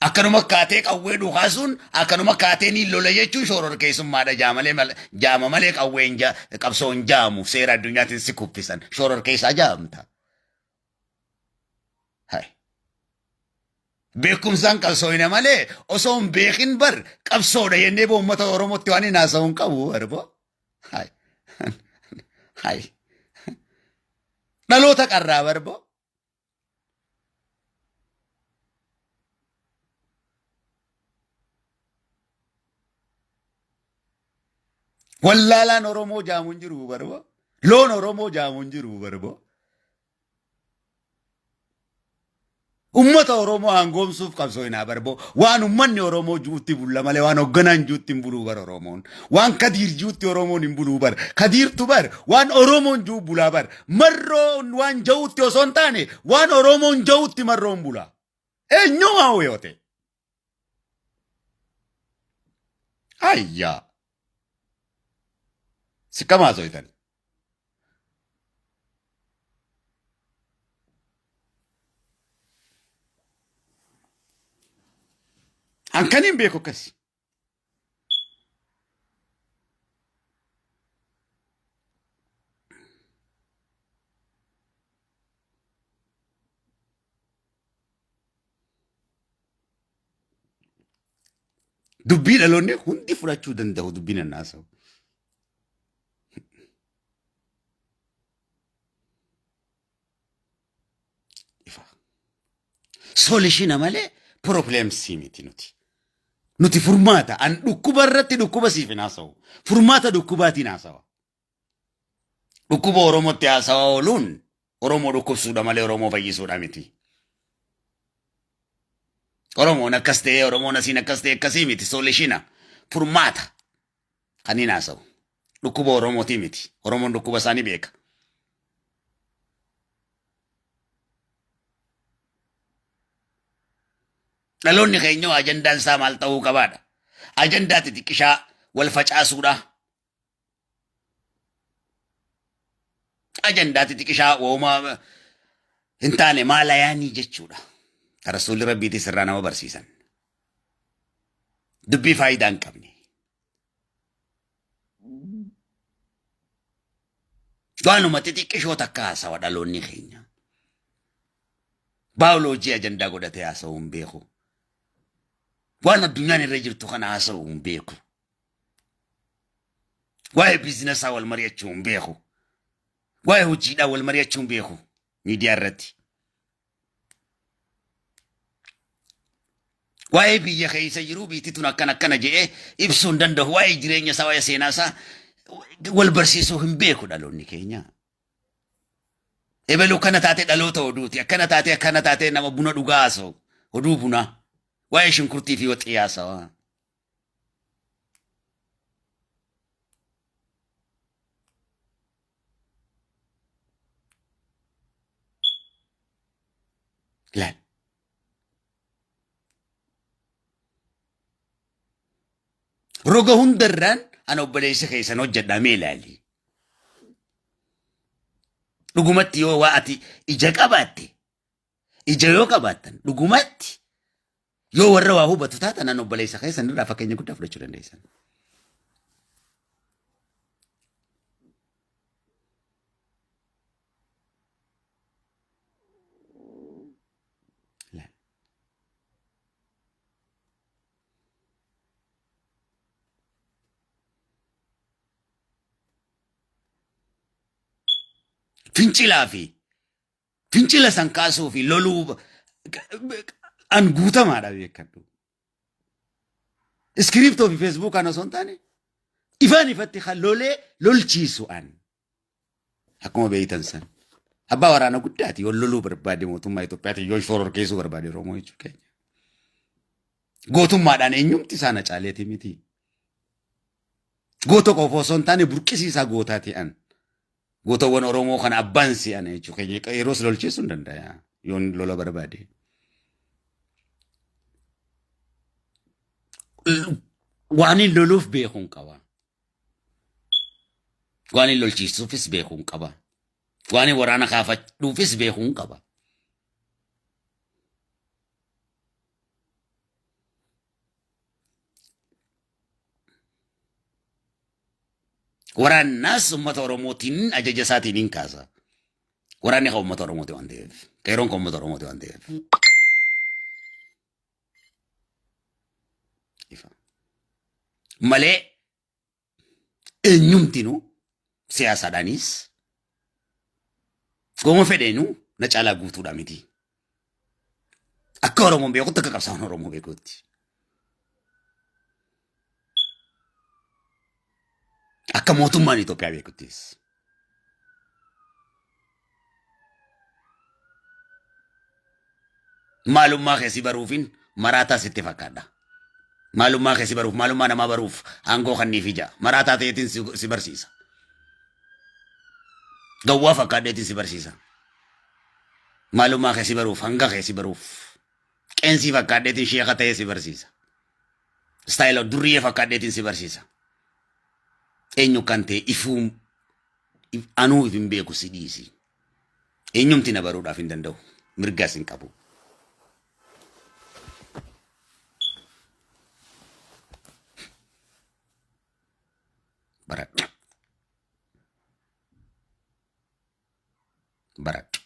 Akkanuma kaatee qawwee dhukaasuun akkanuma kaatee ni lola jechuun shororkeessummaadha jaamalee jaama malee qawween qabsoo hin jaamu seera addunyaatiin si kuffisan shororkeessaa jaamta. Hai. Beekumsaan qabsooyna malee osoo hin beekin bar qabsoodha jennee boo uummata Oromootti waan hin haasa'u hin qabu barbo. Hai. Hai. Dhaloota qarraa barbo. Wallaalaan Oromoo jaamu hin jiru barbo. Loon Oromoo jaamu hin jiru barbo. Ummata Oromoo aangoomsuuf qabsoo hin barbo. Waan ummanni Oromoo juutti bulla malee waan hogganaan juutti hin buluu bar Oromoon. Waan Kadiir juutti Oromoon hin buluu bar. Kadiirtu bar waan Oromoon juu bulaa bar. Marroon waan ja'uutti osoo hin taane waan Oromoon ja'uutti marroon bula. Eenyumaa yoo ta'e. Ayyaa. Sikkam haasoitan. An kan hin beeku akkasi. Dubbii dhaloonni hundi fudhachuu danda'u dubbiin an haasa'u. Ifa. Solution malee problemsii miti nuti. Nuti furmaata. An dhukkuba irratti dhukkuba siif hin haasa'u. Furmaata dhukkubaatiin haasawa. Dhukkuba Oromootti haasawaa ooluun Oromoo dhukkubsuudha malee Oromoo fayyisuudha miti. Oromoon akkas ta'ee Oromoon asiin akkas ta'e akkasii miti solishina furmaata kan hin haasa'u. Dhukkuba Oromootii miti. Oromoon dhukkuba isaanii beeka. Dhaloonni keenya ajandaan isaa maal ta'uu qabaadha. Ajandaa xixiqqishaa wal facaasuudha. Ajandaa xixiqishaa wooma hin taane maalayaanii jechuudha. Ka rasuulli rabbiitis irraa nama barsiisan. Dubbii faayidaa hin qabne. Waanuma xixiqqishoo takka haasawa dhaloonni keenya. Baayoloojii ajandaa godhatee haasa'uu hin beeku. Waan addunyaan irra jirtu kana haasa'uu hin beeku. Waa'ee biizinasaa wal mari'achuu hin beeku. Waa'ee hojiidhaa wal mari'achuu hin beeku miidiyaa irratti. Waa'ee biyya keessa jiru biyyi tun akkana akkana jedhee ibsuu hin danda'u. Waa'ee jireenya isaa, waa'ee seenaa isaa wal barsiisuu hin beeku dhaloonni keenya. Ebelu akkana taatee dhaloota oduuti. Akkana taatee akkana taatee nama buna dhugaa haasa'u. Oduu bunaa. Waa'ee shunkurtii fi waxii haasawa. Laal. Roga hundarraan ana obboleessa keessan hojjedhaa mee ilaali. Dhugumatti yoo waa ati ija qabaatte, ija yoo qabaattan dhugumatti yoo warra waa hubatu taatan an obboleessa keessan irraa fakkeenya guddaa fudhachuu dandeessan. Laal. Fincilaa fi fincila san kaasuu fi loluu an guutamaadha beekadhu. Iskiriiptoo fi feesbuukaan osoo hin taane ifaan ifatti kan lolee lolchiisu an. Akkuma beektan san. Abbaa waraana guddaati yoo loluu barbaade mootummaa Itoophiyaatiin yoo shororkeessuu barbaade Oromoo jechuu keenya. Gootummaadhaan eenyumti isaa na caaleeti miti. Goota qofa osoo hin taane burqisiisaa gootaati an. Gootawwan Oromoo kana abbaan si'an jechuu keenya yeroos lolchiisuu hin danda'a yoon lola barbaade. Waan hin loluuf beekuun qaba. Waan hin lolchiisuufis beekuun qaba. Waan hin waraana kaafadhuufis beekuun qaba. Waraannaas uummata Oromootiin ajaja isaatiin hin kaasa. Waraanni kan uummata Oromooti waan ta'eef. Qeeroon kan uummata Oromooti waan ta'eef. Ifa. Malee eenyumtinuu siyaasaadhaanis goma fedheenuu na caalaa guutuudha miti. Akka Oromoon beekutti akka qabsaa'oon Oromoo beekutti. Akka mootummaan Itoophiyaa beekuttis. Maalummaa kee si baruufin maraataa sitti fakkaadha. Maalummaa kee si baruuf, maalummaa namaa baruuf aangoo kanniif ija. Maraataa ta'eetiin si barsiisa. Gawwaa fakkaadheetiin si barsiisa. Maalummaa kee si baruuf, hanga kee si baruuf. Qeensii fakkaadheetiin sheeka ta'ee si barsiisa. Istaayila durriyyee fakkaadheetiin si barsiisa. Eenyu kan ta'e ifuu anuu if hin beeku si dhiisi. Eenyumti na baruudhaaf hin danda'u. Mirgaas hin qabu. Baradhu. Baradhu.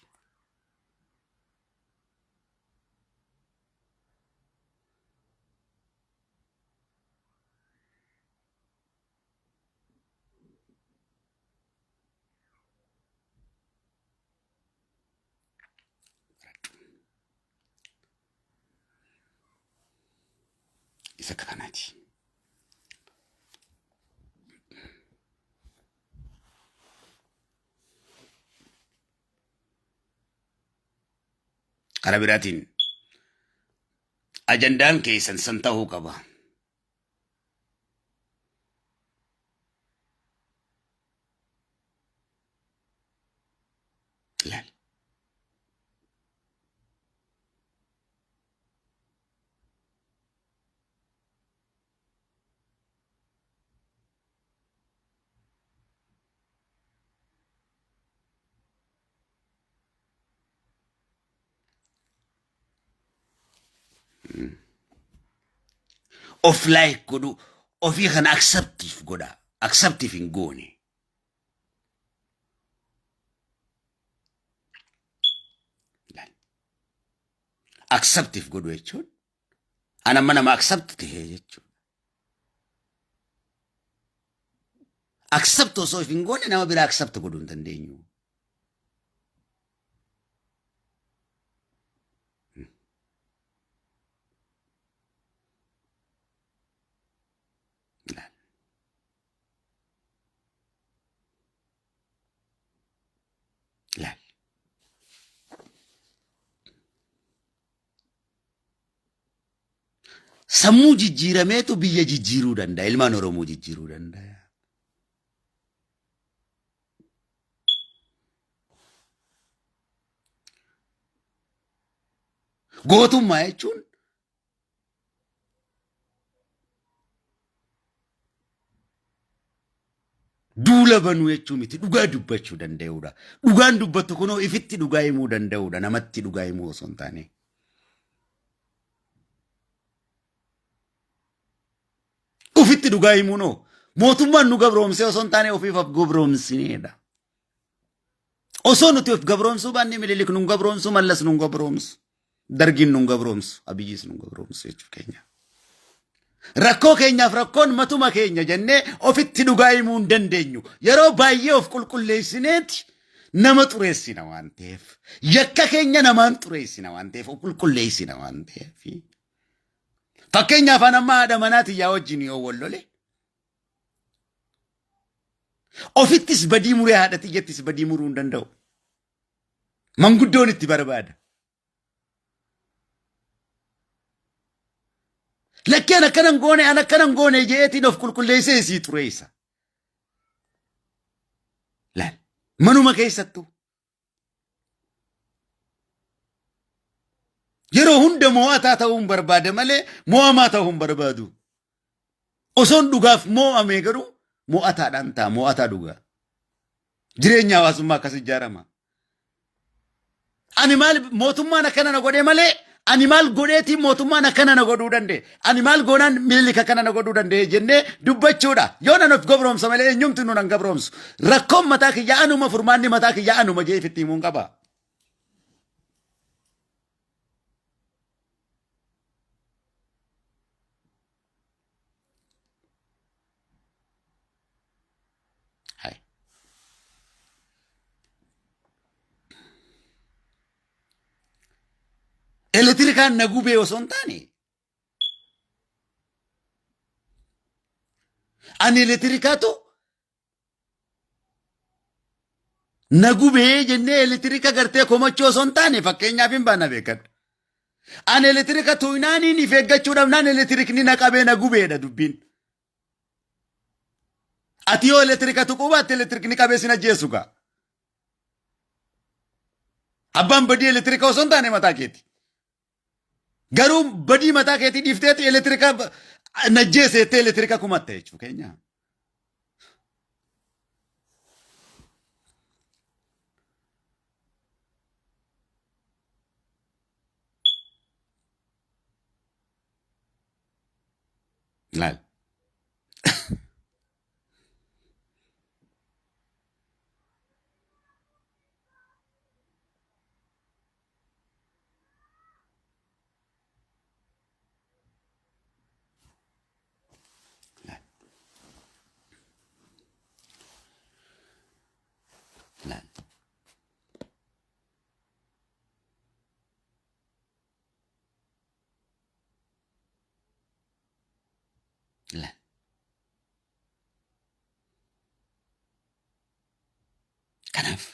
Isa akka kanaati. Karaa biraatiin ajandaan keessan san ta'uu qaba. Ilaali. Of like godhu ofii kana acceptiif godha. Acceptiif hin goone. Accept if godhu jechuun an amma nama accept tahee jechuudha. Accept osoo if hin goone nama biraa accept godhuu hin dandeenyu. Laal. Laal. Sammuu jijjiirameetu biyya jijjiiruu danda'a. Ilmaan Oromoo jijjiiruu danda'a. Gootummaa jechuun duula banuu jechuu miti dhugaa dubbachuu danda'uudha. Dhugaan dubbattu kunoo ifitti dhugaa himuu danda'uudha namatti dhugaa himuu osoo hin taane. Ufitti dhugaa himuunoo mootummaan nu gabroomsee osoo hin taane ofiif of gabroomsineedha. Osoo nuti of gabroomsuu baanne Minilik nun gabroomsu, Mallas nun gabroomsu, Dargiin nun gabroomsu, Abiyyis nun gabroomsu jechuu keenya. Rakkoo keenyaaf rakkoon matuma keenya jennee ofitti dhugaa himuu hin dandeenyu. Yeroo baay'ee of qulqulleessineeti nama xureessina waan ta'eef. Yakka keenya namaan xureessina waan ta'eef, of qulqulleessina waan ta'eef. Fakkeenyaaf an amma haadha manaa tiyyaa wajjin yoo wal lole ofittis badii muree haadha tiyyattis badii muruu hin danda'u. Manguddoon itti barbaada. Lakkii an akkana hin goone an akkana hin goone jeetiin of qulqulleessee isii xureessa. Laal manuma keessattuu. Yeroo hunda moo'ataa ta'uu hin barbaada malee moo'amaa ta'uu hin barbaadu. Osoon dhugaaf moo'ame garuu moo'ataadhaan ta'a moo'ataa dhugaa. Jireenya hawaasummaa akkas ijaarama. Ani maal mootummaan akkana na godhee malee ani maal godheetiin mootummaan akkana na godhuu danda'e. Ani maal goonaan Minilik akkana na godhuu danda'e jennee dubbachuudha. Yoo nan of gabroomsa malee eenyumti nu nan gabroomsu. Rakkoon mataa kiyyaa anuma furmaanni mataa kiyyaa anuma jee ifitti himuun qaba. Hai. Elektirikaan na gubee osoo hin taane ani elektirikaatu na gubee jennee elektirika gartee komachuu osoo hin taane fakkeenyaaf hin baana beekadhu. Ani elektirika tuunaaniin if eeggachuu dhabnaan elektirikni na qabee na gubeedha dubbiin. Ati yoo elektirika tuquu baatte elektirikni qabee sin ajjeesu gaa. Abbaan badii elektirika osoo hin taane mataa keeti. Garuu badii mataa keetii dhiifteeti elektirika najjeese jettee elektirika kumatta jechuu keenya. Laal. Laal. Laal. Kanaaf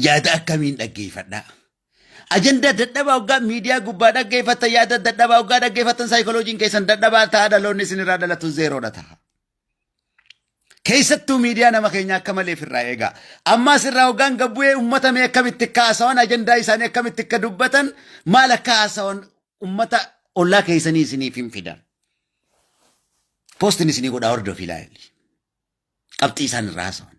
yaada akkamiin dhaggeeffadhaa? Ajandaa dadhabaa hoggaa miidiyaa gubbaa dhaggeeffattan yaada dadhabaa hoggaa dhaggeeffattan saayikolojiin keessan dadhabaa ta'a dhaloonni isinirraa dhalatu zeeroodha ta'a. Keessattuu miidiyaa nama keenya akka malee ofirraa eegaa. Ammaas irraa hoggaan gabbu'ee uummata mee akkamitti akka haasawan ajandaa isaanii akkamitti akka dubbatan maal akka haasawan uummata ollaa keessanii isiniif hin fidan. Poostiin isinii godhaa hordofi ilaali. Qabxii isaan irraa haasawan.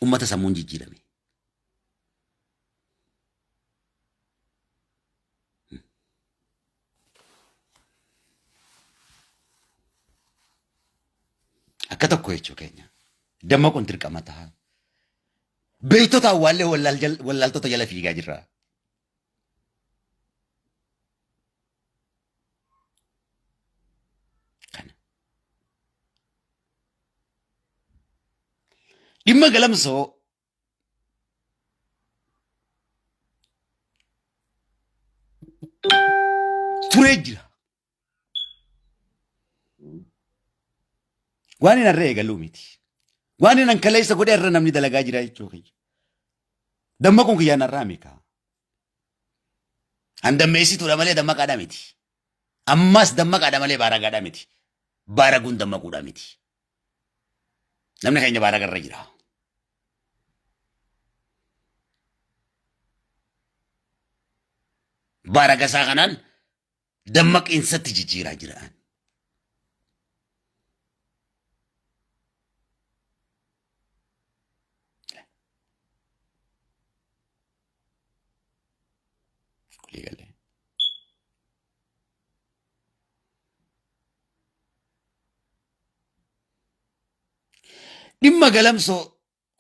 Uummata sammuun jijjiirame. Rakkoo jechuu keenya. Dammaquun dirqama ta'a. Beektota awwaallee wallaaltota jala fiigaa jirra. Kana. Dhimma galamsoo turee jira. Waan hin harree eegaluu miti. Waan hin kaleessa godhe irra namni dalagaa jira jechuu kiyya. Dammaquun kiyyaan har'aa mika. An dammeessituudha malee dammaqaadha miti. Ammas dammaqaadha malee baaragaadha miti. Baaraguun dammaquudha miti. Namni keenya baaragarra jira. Baaragasaa kanaan dammaqiinsatti jijjiiraa jira. Walii galee. Dhimma galamsoo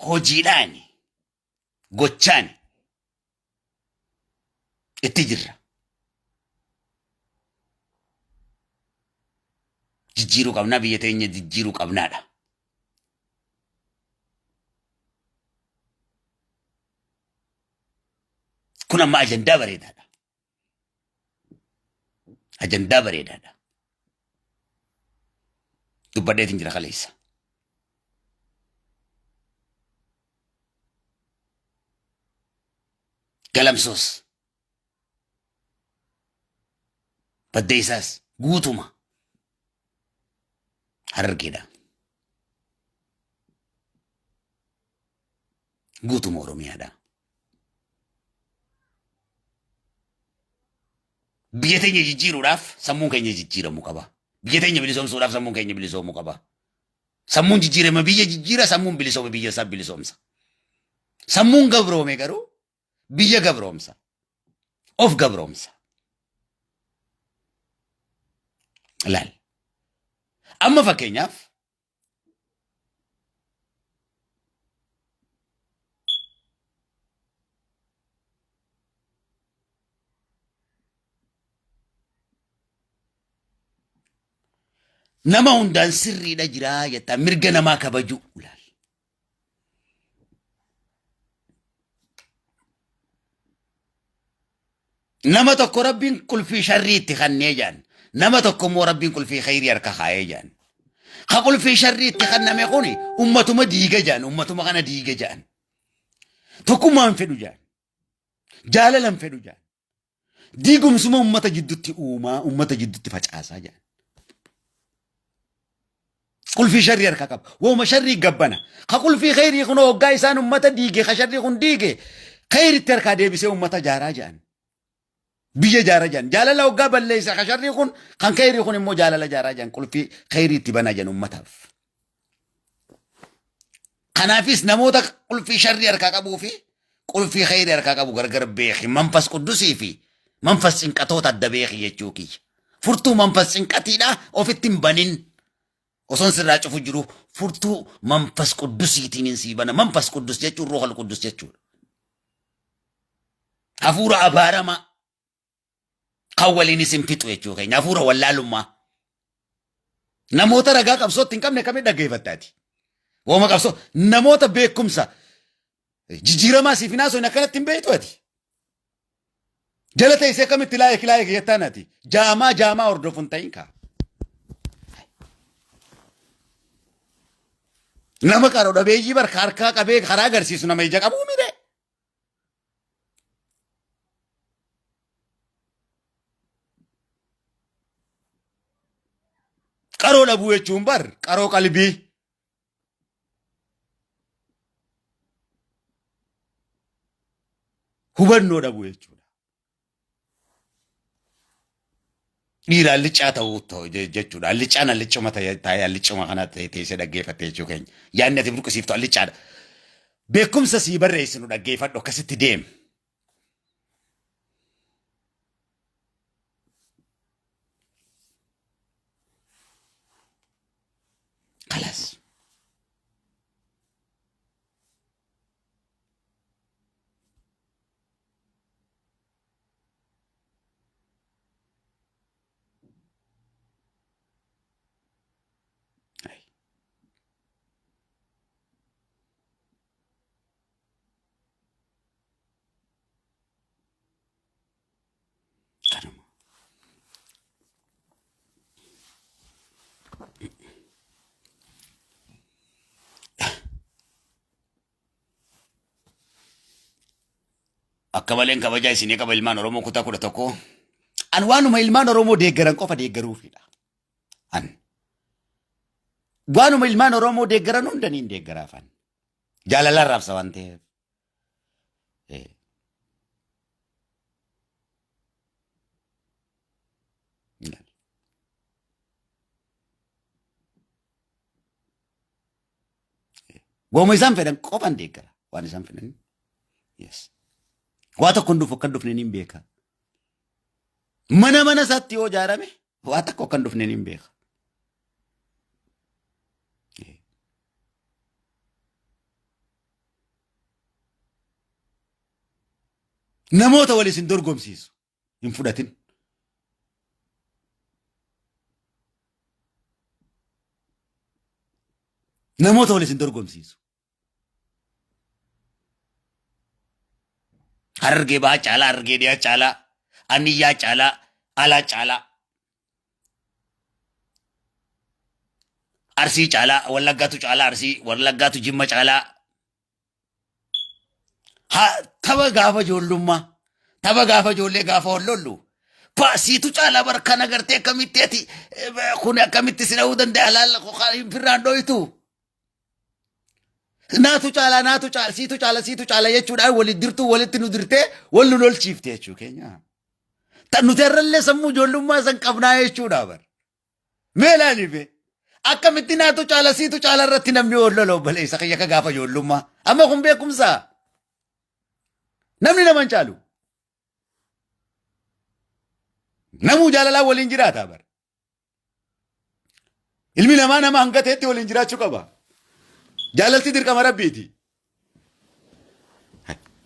hojiidhaani gochaani itti jirra. Jijjiiruu qabnaa biyya teenya jijjiiruu qabnaadha. Kun amma ajandaa bareedaadha. Ajandaa bareedaadha. Dubbadheetiin jira kaleessa. Galamsoos. Baddeessaas guutuma. Harargeedha. Guutuma Oromiyaadha. Biyya teenya jijjiiruudhaaf sammuun keenya jijjiiramuu qaba. Biyya teenya bilisoomsuudhaaf sammuun keenya bilisoomuu qaba. Sammuun jijjiirama biyya jijjiira, sammuun bilisoome biyya isaa bilisoomsa. Sammuun gabroome garuu biyya gabroomsa. Of gabroomsa. Laal. Amma fakkeenyaaf nama hundaan sirriidha jiraa jettaa mirga namaa kabajuu laal. Nama tokko rabbiin qulfii sharrii itti kannee jedhan. Nama tokko immoo rabbiin qulfii khayrii harka kaayee jedhan. Ka qulfii sharrii itti kanname kuni ummatuma diiga jedhan. Ummatuma kana diiga jedhan. Tokkummaa hin fedhu jedhan. Jaalala hin fedhu jedhan. Diigumsuma ummata jiddutti uumaa, ummata jiddutti facaasaa jedhan. Qulfii sharrii harkaa qaba. Wooma sharrii gabbana. Ka qulfii kheyrii kun hoggaa isaan ummata diige, ka sharrii kun diige, kheyritti harkaa deebisee ummata jaaraa jedhan. Biyya jaaraa jedhan. Jaalala hoggaa balleessa ka sharrii kun, kan kheyrii kun immoo jaalala jaaraa jedhan. Qulfii kheyrii itti banaa jedhan ummataaf. Kanaafis namoota qulfii sharrii harkaa qabuu fi qulfii kheyrii harkaa qabu gargar beeki. Manfas quddusii fi manfas cinqatoota adda beeki jechuu kiyya. Furtuu manfas cinqatiidha ofitti hin banin. Osoon sirraa cufu jiru furtuu manfas quddusiitiin hin sii bana. Manfas quddus jechuun ruuhal quddus jechuudha. Hafuura abaaramaa kan waliin isin fixu jechuu keenya. Hafuura wallaalummaa. Namoota ragaa qabsootti hin qabne kamiin dhaggeeffattaati? Wooma qabsoo namoota beekumsa jijjiiramaa siif hin haasofne akkanatti hin beektu ati. Jala teessee akkamitti laayik laayik jettaan ati. Jaamaa jaamaa hordofu hin ta'in kaa. Nama qaroo dhabeeyyii barka harkaa qabee karaa agarsiisu nama ija qabuu mire. Qaroo dhabuu jechuun bar qaroo qalbii. Hubannoo dhabuu jechuudha. Dhiira allicaa ta'uu jechuudha. Allicaan allicuma taa'ee allicuma kana teessee dhaggeeffatte jechuu keenya. Yaadni ati burqisiiftu allicaadha. Beekumsa sii barreessinu dhaggeeffadhu akkasitti deemi. Kalas. Akka maleen kabajaa isinii qaba ilmaan Oromoo kutaa 11. An waanuma ilmaan Oromoo deeggaran qofa deeggaruufidha. An waanuma ilmaan Oromoo deeggaran hunda niin deeggaraaf an. Jaalalaan raabsa waan ta'eef. Waanuma isaan fedhan qofan deeggara. Waan isaan fedhan. Yes. Waa tokko hin dhufu akka hin dhufne niin beeka. Mana mana isaatti yoo ijaarame waa tokko akka hin dhufne niin beeka. Namoota wal isin dorgomsiisu hin fudhatin. Namoota wal isin dorgomsiisu. Harargee bahaa caalaa, harargee dhiyaa caalaa, aniyyaa caalaa, alaa caalaa. Arsii caalaa, Wallaggaatu caalaa Arsii, Wallaggaatu Jimma caalaa. Ha, tapha gaafa ijoollummaa, tapha gaafa ijoollee gaafa wal lollu. Siitu caalaa bar kana gartee akkamitti ati kun akkamitti si dha'uu danda'a laalla firraan dho'itu. Naatu caalaa naatu caala siitu caala siitu caala jechuudhaan walitti dirtuu walitti nu dirtee wal nu lolchiifte jechuu keenya. Tan nuti har'allee sammuu ijoollummaa san qabnaa jechuudha bar. Mee ilaali bee. Akkamitti naatu caala siitu caala irratti namni wal lola obboleessa kiyya akka gaafa ijoollummaa. Amma kun beekumsa. Namni nama hin caalu. Namuu jaalalaan waliin jiraata bar. Ilmi namaa nama hanga ta'etti waliin jiraachuu qaba. Jaalalti dirqama rabbiiti.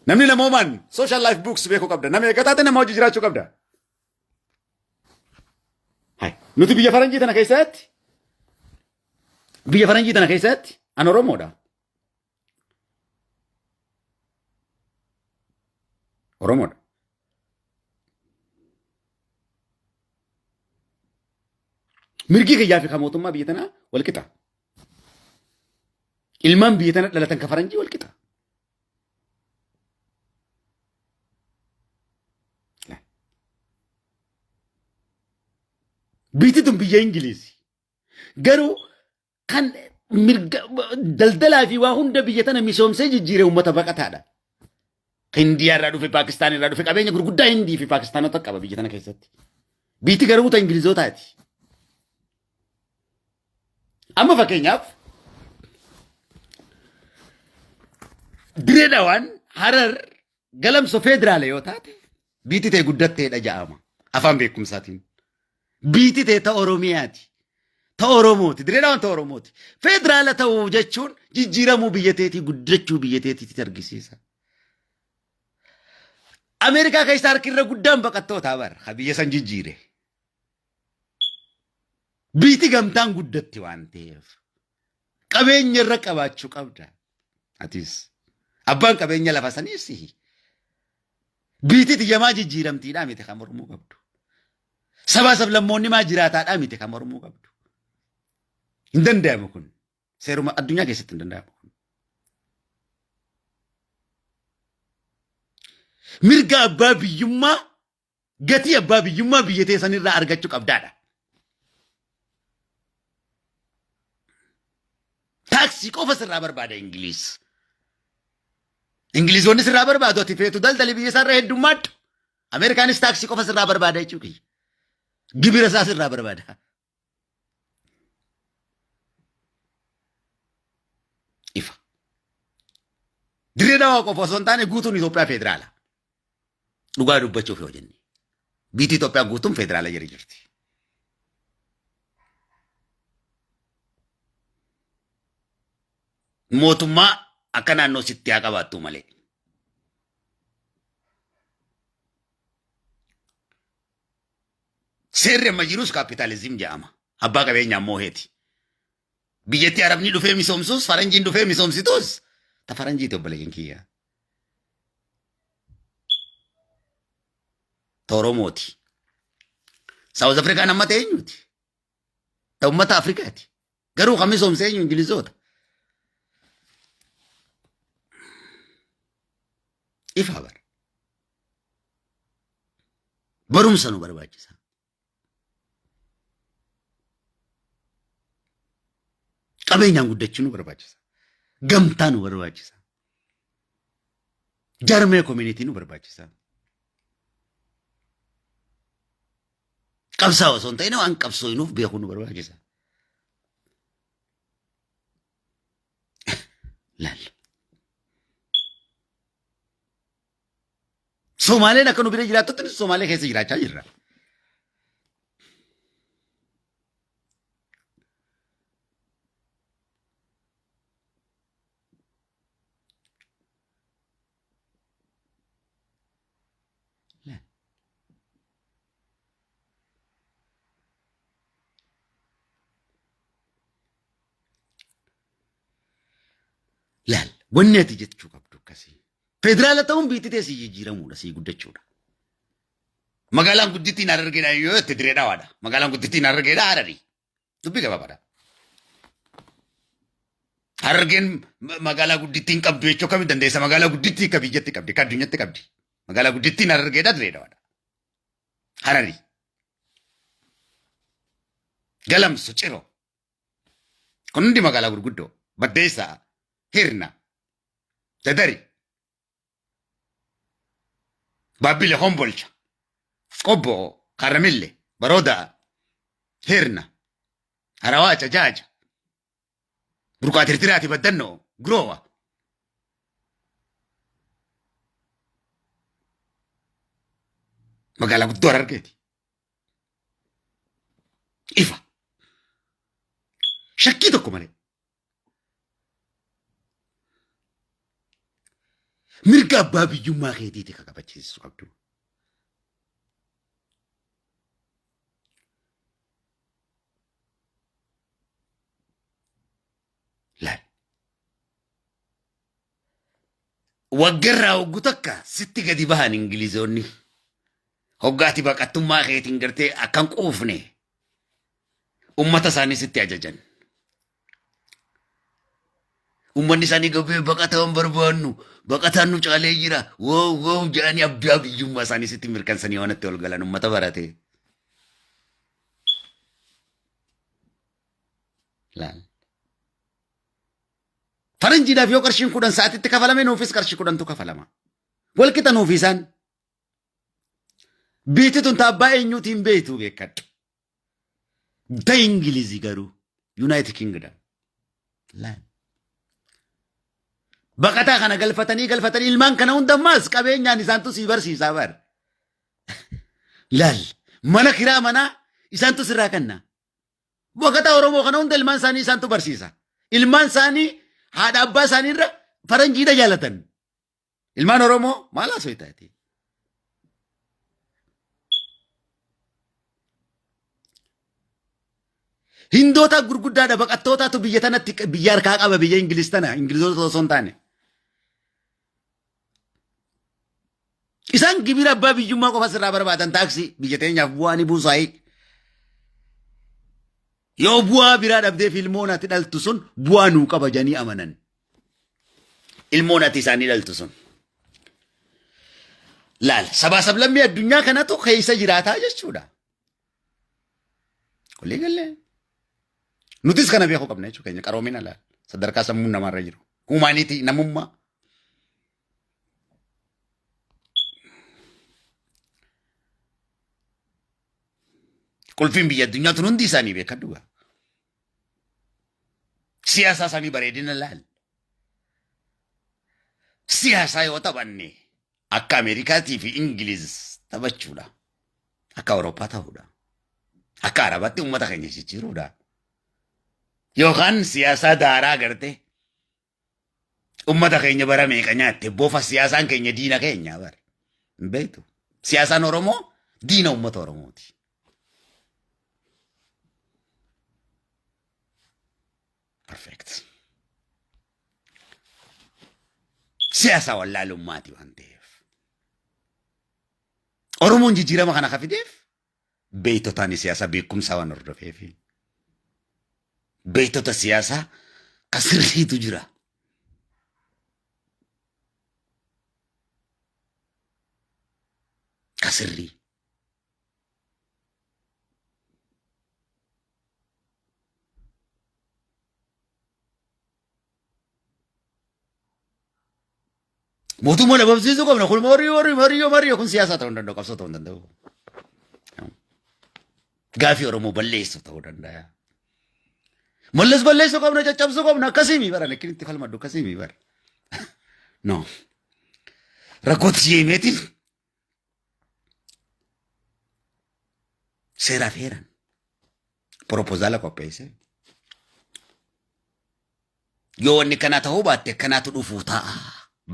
Namni namoomaan social life books beekuu qabda. Nama eeggataa taate nama hojii jiraachuu qabda. Nuti biyya faranjii tana keessatti biyya faranjii tana keessatti an Oromoodha. Oromoodha. Mirgi kiyyaa fi kan mootummaa biyya tanaa wal qixa. Ilmaan biyya tana dhalatan ka faranjii wal qixa. Biyyi tun biyya Ingiliizi. Garuu kan mirga daldalaa fi waa hunda biyya tana misoomsee jijjiire uummata baqataadha. Hindiyaa irraa dhufe, Paakistaan irraa dhufe, qabeenya gurguddaa Hindii fi Paakistaanota qaba biyya tana keessatti. Biyyi garuu ta Ingilizootaati. Amma fakkeenyaaf Diree Dhawaan Harar Galamso federaala yoo taate biyyi ta'e guddatteedha ja'ama afaan beekumsaatiin. Biyyi ta'e ta Oromiyaati. Ta Oromooti. Diree Dhawaan ta Oromooti. Federaala ta'uu jechuun jijjiiramuu biyya teetii guddachuu biyya teetiitti argisiisa. Ameerikaa keessa harki irra guddaan baqattootaa bara ka biyya san jijjiire. Biyyi gamtaan guddatti waan ta'eef qabeenya irra qabaachuu qabda. Atis abbaan qabeenya lafa sanii sihi. Biyyi tiyya maa jijjiiramtiidhaa miti kan mormuu qabdu. Sabaa sablammoonni maa jiraataadhaa miti kan mormuu qabdu. Hin danda'amu kun. Seeruma addunyaa keessatti hin danda'amu kun. Mirga abbaa biyyummaa gatii abbaa biyyummaa biyya teessan irraa argachuu qabdaadha. Taaksii qofa sirraa barbaada Ingiliis. Ingiliizonni sirraa barbaadu ati feetu daldali biyya isaarra heddummaadhu. Ameerikaanis taaksii qofa sirraa barbaada jechuu kiyya. Gibira isaa sirraa barbaada. Ifa. Dirree Dhawaa qofa osoo hin taane guutuun Itoophiyaa federaala. Dhugaa dubbachuuf yoo jenne. Biyyi Itoophiyaa guutuun federaala jira jirti. Mootummaa akka naannoo sitti haa qabaattu malee. Seerri amma jirus kaapitaalizim jedhama. Abbaa qabeenyaa mooheeti. Biyyattii Arabni dhufee misoomsus, faranjiin dhufee misoomsitus ta faranjiiti obboleeyyan kiyya. Ta Oromooti. Saawuz Afrikaan amma ta'e eenyuti? Ta uummata Afrikaati. Garuu kan misoomse eenyu Ingilizoota. Ifa bara. Barumsa nu barbaachisa. Qabeenyaan guddachuu nu barbaachisa. Gamtaa nu barbaachisa. Jarmee koominitii nu barbaachisa. Qabsaa osoo hin ta'in waan qabsooynuuf beekuu nu barbaachisa. Laal. Somaaleen akka nu bira jiraattutti nuti Somaalee keessa jiraachaa jirra. Laal wanni ati jechuu qabdu akkasii. Federaala ta'uun biitti tee sii jijjiiramuudha sii guddachuudha. Magaalaan guddittiin Harargeedha yoo jette Diree Dhawaadha. Magaalaan guddittiin Harargeedha Hararii. Dubbii gabaabaadha. Harargeen magaalaa guddittiin qabdu jechuu akkamitti dandeessa? Magaalaa guddittii akka biyyatti qabdi, akka addunyatti qabdi. Magaalaa guddittiin Harargeedha Diree Dhawaadha. Hararii. Galamso Ciro. Kun hundi magaalaa gurguddoo. Baddeessaa, Hirna, Dadari, Baabbile, Hombolcha, Qobboo, Karamille, Baroodaa, Hirna, Harawaaca, Jaaja, Burqaa Tirtiraati, Baddannoo, Guroowa. Magaalaa guddoo Harargeeti. Ifa. Shakkii tokko malee. Mirga abbaa biyyummaa keetiiti ka kabachiisu qabdu. Laal. Waggarraa waggu takka sitti gadi bahan Ingilizoonni. Hoggaati baqattummaa keetiin gartee akkan quufne ummata isaanii sitti ajajan. Ummanni isaanii gabbee baqataa hin barbaannu baqataan nu caalee jira woo woo jedhanii abbaa biyyummaa isaanii sitti mirkansanii waan itti ol galan ummata barate. Laal. Faranjiidhaaf yoo qarshiin 10 sa'aatitti kafalame nuufis qarshii 10tu kafalama. Walqixa nuufi isaan. Biitti tun taabbaa eenyuutiin beektu beekadhu. Ta Ingilizii garuu United Kingdom. Laal. Baqataa kana galfatanii galfatanii ilmaan kana hunda ammaas qabeenyaan isaantu sii barsiisaa bar. Laal. Mana kiraa manaa isaantu sirraa kenna. Baqataa Oromoo kana hunda ilmaan isaanii isaantu barsiisa. Ilmaan isaanii haadha abbaa isaanii irra faranjiidha jaalatan. Ilmaan Oromoo maal haasoo taate? Hindoota gurguddaadha baqattootaatu biyya tanatti biyya harkaa qaba biyya Ingiliz tana Ingilizoota osoo hin taane. Isaan gibira abbaa biyyummaa qofa sirraa barbaadan taaksii biyya teenyaaf bu'aa ni buusaayii. Yoo bu'aa biraa dhabdeef ilmoon ati dhaltu sun bu'aa nuu qaba janii amanan. Ilmoon ati isaanii dhaltu sun. Laal sabaa sablammii addunyaa kanatu keessa jiraataa jechuudha. Walii galee. Nutis kana beekuu qabna jechuudha keenya qaroomina laal sadarkaa sammuun namaarra jiru. Humaanitii namummaa. Qulfiin biyya addunyaa tun hundi isaanii beekadhu gaa. Siyaasaa isaanii bareedina laal. Siyaasaa yoo taphanne akka Ameerikaatii fi Ingiliz taphachuudha. Akka Awurooppaa ta'uudha. Akka Arabaatti uummata keenya jijjiiruudha. Yookaan siyaasaa daaraa gartee uummata keenya bara meeqa nyaatte bofa siyaasaan keenya diina keenya bara. Hin beektu. Siyaasaan Oromoo diina uummata Oromooti. Perfect. Siyaasa wallaalummaati waan ta'eef. Oromoon jijjiirama kana ka fideef beektotaan siyaasaa beekumsaa waan hordofeefi. Beektota siyaasaa ka sirriitu jira. Ka sirrii. Mootummaa dhabamsiisuu qabna. Kun marii marii marii marii kun siyaasaa ta'uu hin danda'u. Qabsoo ta'uu hin danda'u. Gaafii Oromoo balleessu ta'uu danda'a. Mallas balleessuu qabna, caccabsuu qabna, akkasii bara akkin itti falmadhu akkasii bara. No. Rakkootti si himeetiin seeraaf heeran proposala qopheesse. Yoo wanni kanaa ta'uu baatte akkanaatu dhufuu ta'a.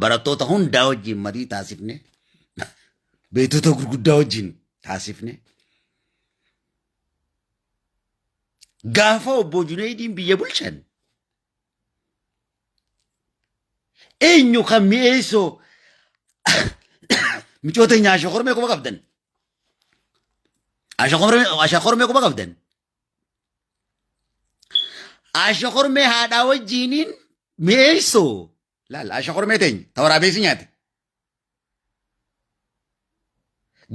Barattoota hundaa wajjin marii taasifne, beektota gurguddaa wajjin taasifne. Gaafa obbo Junayidiin biyya bulchan eenyu kan mi'eessoo micoota nyaasha kormee quba qabdan. Asha kormee quba qabdan. Asha kormee haadhaa wajjiiniin mi'eessoo. Laal asha kormee teenya ta waraabeessi nyaate.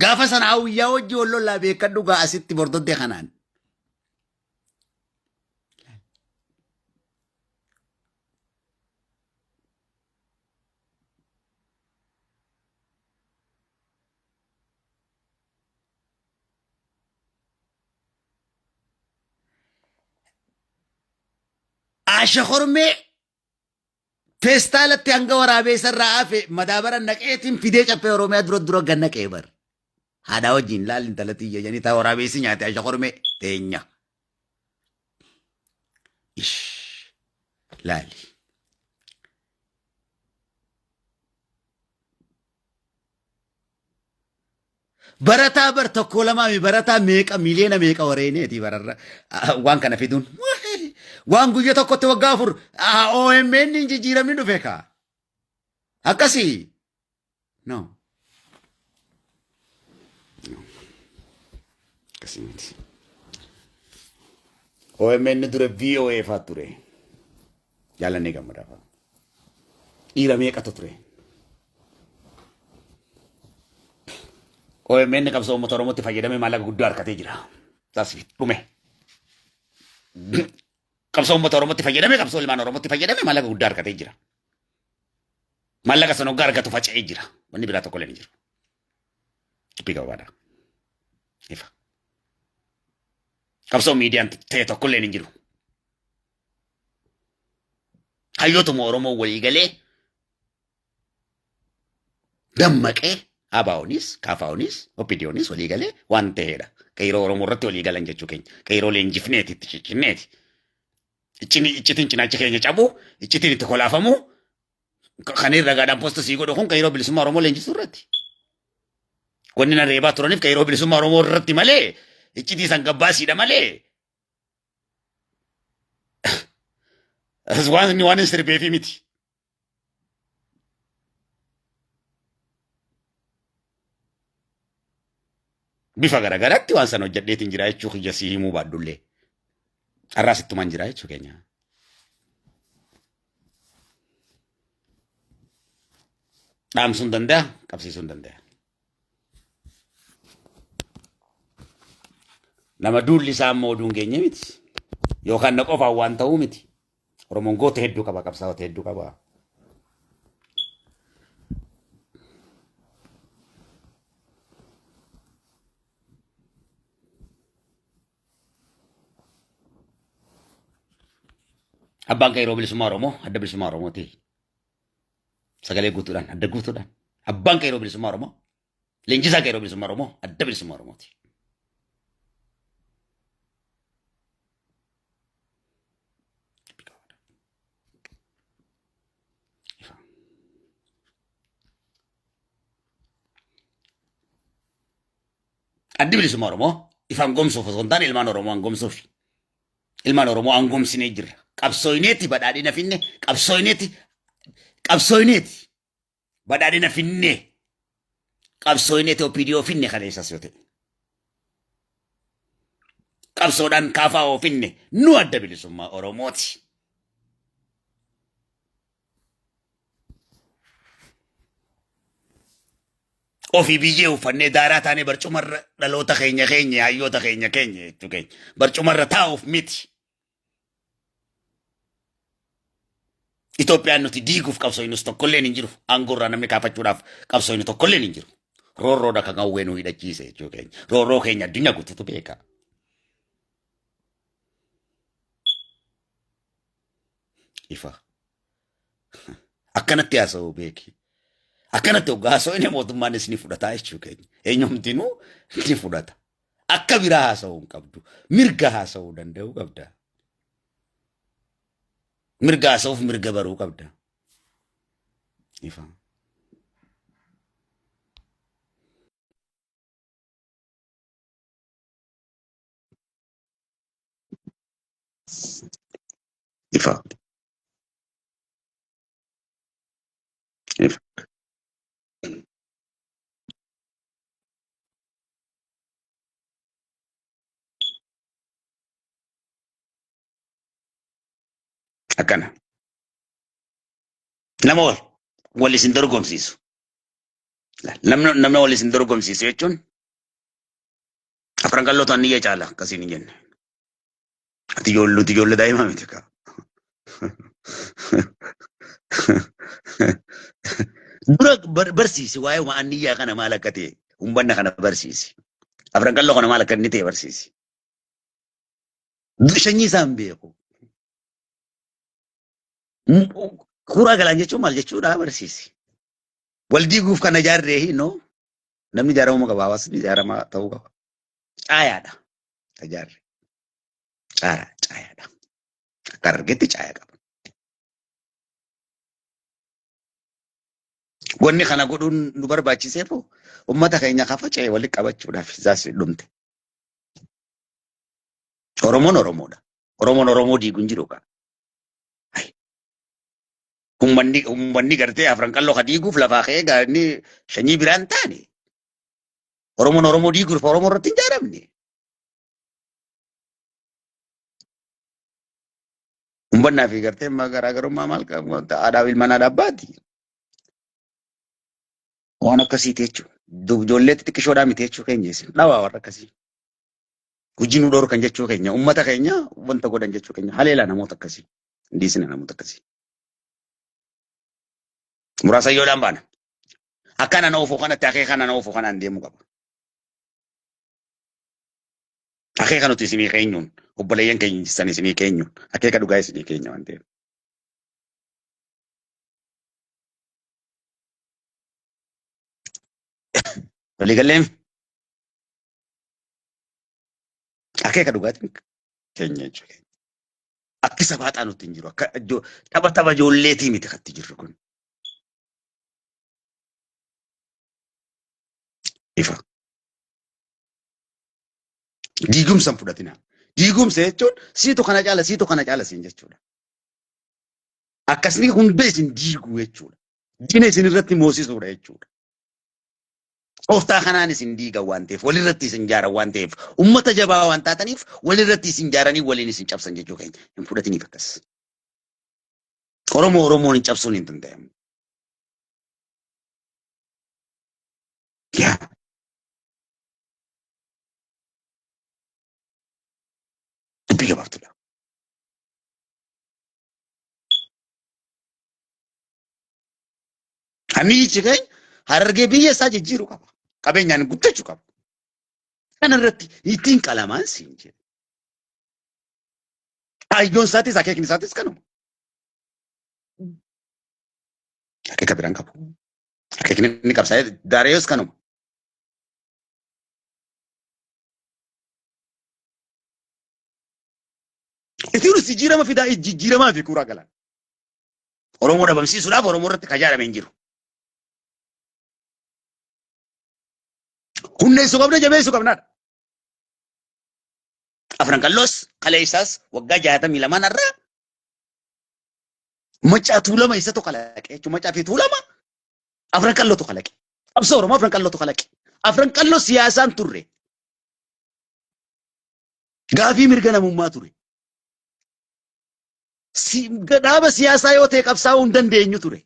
Gaafa sana hawwiyyaa wajji wal lollaa beekadhu gaa asitti bordoddee kanaan. Asha kormee Feestaalatti hanga waraabeessa irraa hafe madaabara naqeetiin fidee caffee Oromiyaa dura dura gad naqee bar. Haadhaa wajjin laal intala tiyya jedhanii taa waraabeessi nyaate asha kormee teenya. Ish laali. Barataa bar tokko lamaa mi barataa meeqa miliyoona meeqa wareeneeti bararra waan kana fiduun. Waan guyya tokkotti waggaa 4 OMN hin jijjiiramni dhufe kaa. Akkasii. No. No. Akkasii miti. OMN dura VOA faa ture. Jaalannee gammadaa faa. Dhiira meeqatu ture. OMN qabsoo uummata Oromootti fayyadamee maallaqa guddaa argatee jira. Taasif dhume. Qabsoo uummata Oromootti fayyadamee qabsoo ilmaan Oromootti fayyadamee maallaqa guddaa argatee jira. Maallaqa sana hoggaa argatu faca'ee jira. Wanni biraa tokko illee hin jiru. Dubbii gabaabaa. Ifa. Qabsoo miidiyaan ta'e tokko illee hin jiru. Hayyootuma Oromoo walii galee dammaqee ABOnis, KFOnis, OPDOnis walii galee waan ta'eedha. Qeeroo Oromoo irratti walii galan jechuu keenya. Qeeroo leenjifneeti itti ciccinneeti. Iccitiin cinaacha keenya cabuu, iccitiin itti kolaafamuu, kan irra ragaadhaan posta sii godhu kun qeeroo bilisummaa Oromoo leenjisuu irratti. Wanni na reebaa turaniif qeeroo bilisummaa Oromoo irratti malee iccitii san gabbaasiidha malee waan inni waan hin sirbeefi miti. Bifa garagaraatti waan sana hojjedheetiin jira jechuu kiyya sii himuu baadhullee. Har'aas ittumaan jira jechuu keenya. Dhaamsuun danda'a, qabsiisuun danda'a. Nama duulli isaa ammoo oduun geenye miti. Yookaan na qofaan waan ta'uu miti. Oromoon goota hedduu qaba, qabsaa'ota hedduu qaba. Abbaan qeerroo bilisummaa Oromoo adda bilisummaa Oromooti. Sagalee guutuudhaan adda guutuudhaan abbaan qeerroo bilisummaa Oromoo leenjisaa qeerroo bilisummaa Oromoo adda bilisummaa Oromooti. Addi bilisummaa Oromoo ifaan gomsuuf osoo hin taane ilmaan Oromoo hangomsuuf. Ilmaan Oromoo hangomsinee jirra. Qabsooyneeti badhaadhina finne, qabsooyneeti qabsooyneeti badhaadhina finne, qabsooyneeti OPDO finne kaleessas yoo ta'e. Qabsoodhaan KFO finne nu adda bilisummaa Oromooti. Ofii biyyee uffannee daaraa taanee barcumarra dhaloota keenya keenya hayyoota keenya keenya jechuu keenya barcumarra taa'uuf miti. Itoophiyaan nuti diiguuf qabsooynus tokkolleen hin jiru. Aangoorraa namni kaafachuudhaaf qabsooynu tokkolleen hin jiru. Roorroodha kan qawwee nu hidhachiise jechuu keenya. Roorroo keenya addunyaa guutuutu beeka. Ifa. Akkanatti haasa'uu beeki. Akkanatti hoggaa haasa'u mootummaanis ni fudhata jechuu keenya. Eenyumtinuu ni fudhata. Akka biraa haasa'uu hin qabdu. Mirga haasa'uu danda'uu qabda. Mirga haasa'uuf mirga baruu qabda. Ifa. Ifa. Ifa. Akkana. Nama wal wal isin dorgomsiisu. Namni wal isin dorgomsiisu jechuun afran qalloo ta'an niyya caala akkasiin hin jenne. Ati ijoollee ijoollee daa'imaa miti kaa. Dura barsiisi waa'ee waan niyyaa kana maal akka ta'e humbanna kana barsiisi. Afran qalloo kana maal akka inni ta'e barsiisi. Sanyii isaa hin beeku. Kuraa galaan jechuun maal jechuudha barsiisi. Wal diiguuf kana ijaarree hinoo namni ijaaramuu qaba hawaasni ijaaramaa ta'uu qaba. Caayaadha. Ijaarre. Caayaa caayaadha. Akka argetti caaya qaba. Wanni kana godhuun nu barbaachiseef uummata keenya ka faca'e walitti qabachuudhaaf isaas dhumte. Oromoon Oromoodha. Oromoon Oromoo diigu hin jiru kaa. Uummanni gartee afran qalloo ka diiguuf lafaa ka'ee gaanni sanyii biraan taane. Oromoon Oromoo diiguuf Oromoo irratti hin ijaaramne. Ummannaa fi gartee garaagarummaa maal qabu aadaa ilmaan haadha abbaati. Waan akkasiiti jechuudha. Ijoollee xixiqqishoodhaa miti jechuu keenya isin dhawaa warra akkasii. Hojii nu dhorkan jechuu keenya uummata keenya wanta godhan jechuu keenya haleelaa namoota akkasii. Hin dhiisina namoota akkasii. Muraasa yoodhaan baana. Akkana na oofuu kanatti akeeka na oofuu kanaan deemuu qaba. Akeeka nuti isinii keenyuun obboleeyyan keenya san isinii keenyuun akeeka dhugaa isinii keenya waan ta'eef. Waliigalleen akeeka dhugaatiin keenya jechuudha. Akki sabaaxaa nutti hin jiru. Akka tapha tapha ijoolleetii miti katti jirru kun. Ifa. Diigumsa hin fudhatina. Diigumsa jechuun siitu kana caala siitu kana caala siin jechuudha. Akkasni hunda isin diigu jechuudha. Diina isin irratti moosisuudha jechuudha. Tooftaa kanaan isin diigan waan ta'eef, walirratti isin jaaran waan ta'eef, ummata jabaa waan taataniif walirratti isin jaaranii waliin isin cabsan jechuu keenya hin fudhatiniif akkas. Oromoo Oromoon hin cabsuun hin danda'amu. Yaa. Dubbii gabaabtuudha. Hamiichi keenya Harargee biyya isaa jijjiiruu qaba. Qabeenyaan guddachuu qaba. Kana irratti ittiin qalamaan siin jedhe. Kaayyoon isaatis akeekni isaatis kanuma. Akeeka biraan qabu. Akeekni inni qabsaa'ee Daariyoos kanuma. Itiinus jijjiirama fidaa jijjiiramaa fi kuuraa galan. Oromoo dhabamsiisuudhaaf Oromoo irratti kan ijaarame hin jiru. Humneessuu qabna jabeessuu qabnaadha. Afran qalloos kaleessaas waggaa 62 irraa Macaa Tuulama isatu kalaqe jechuun Macaa fi Tuulama afran qallootu kalaqe. Qabsoo Oromoo afran qallootu kalaqe. Afran qalloo siyaasaan turre. Gaafii mirga namummaa ture. Dhaaba siyaasaa yoo ta'e qabsaa'uu hin dandeenyu ture.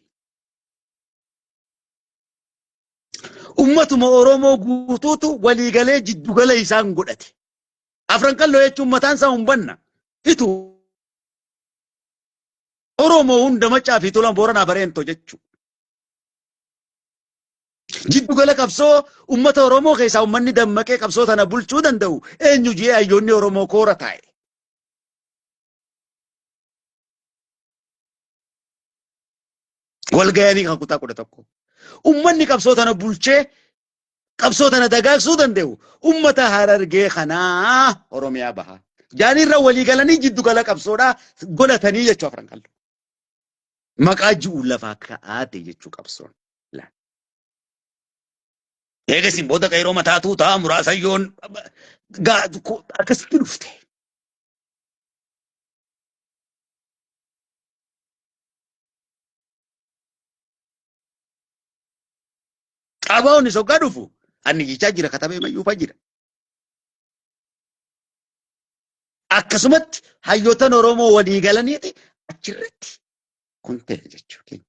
Ummatuma Oromoo guutuutu waliigalee jiddugala isaan godhate. Afran qalloo jechuun mataan isaa hin banna. Itu. Oromoo hunda Maccaa fi Tuulama Booranaa Bareentoo jechuudha. Jiddu gala qabsoo uummata Oromoo keessaa uummanni dammaqee qabsoo tana bulchuu danda'u eenyu jee hayyoonni Oromoo koora taa'e. Walgayanii kan kutaa 11. Uummanni qabsoo tana bulchee qabsoo tana dagaagsuu danda'u uummata Harargee kanaa Oromiyaa bahaa. Jaaniirra walii galanii jiddu gala qabsoodhaa godhatanii jechuu afran qallu. Maqaa ji'u lafaa ka'aate jechuu qabsoon. Eegasiin booda qeeroo mataa tuutaa muraasa yoon akkasitti dhufte. Qabaa'oon isa dhufu anni jechaa jira katabee mayyuufaa jira. Akkasumatti hayyootan Oromoo walii galaniiti achirratti kun ta'e jechuu keenya.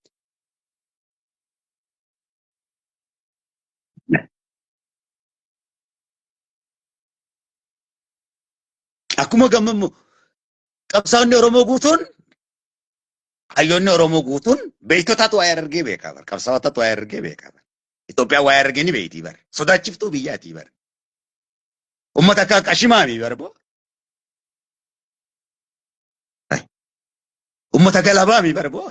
Akkuma gammamu qabsaa'onni Oromoo guutuun hayyoonni Oromoo guutuun beektotaatu waa'ee Harargee beekaa bar qabsaa'otatu waa'ee Harargee beekaa bar. Itoophiyaan waa'ee Harargee ni beektii bar. Sodaachiftuu biyyaatii bar. Uummata akka qashimaami bar boo. Uummata galabaami bar boo.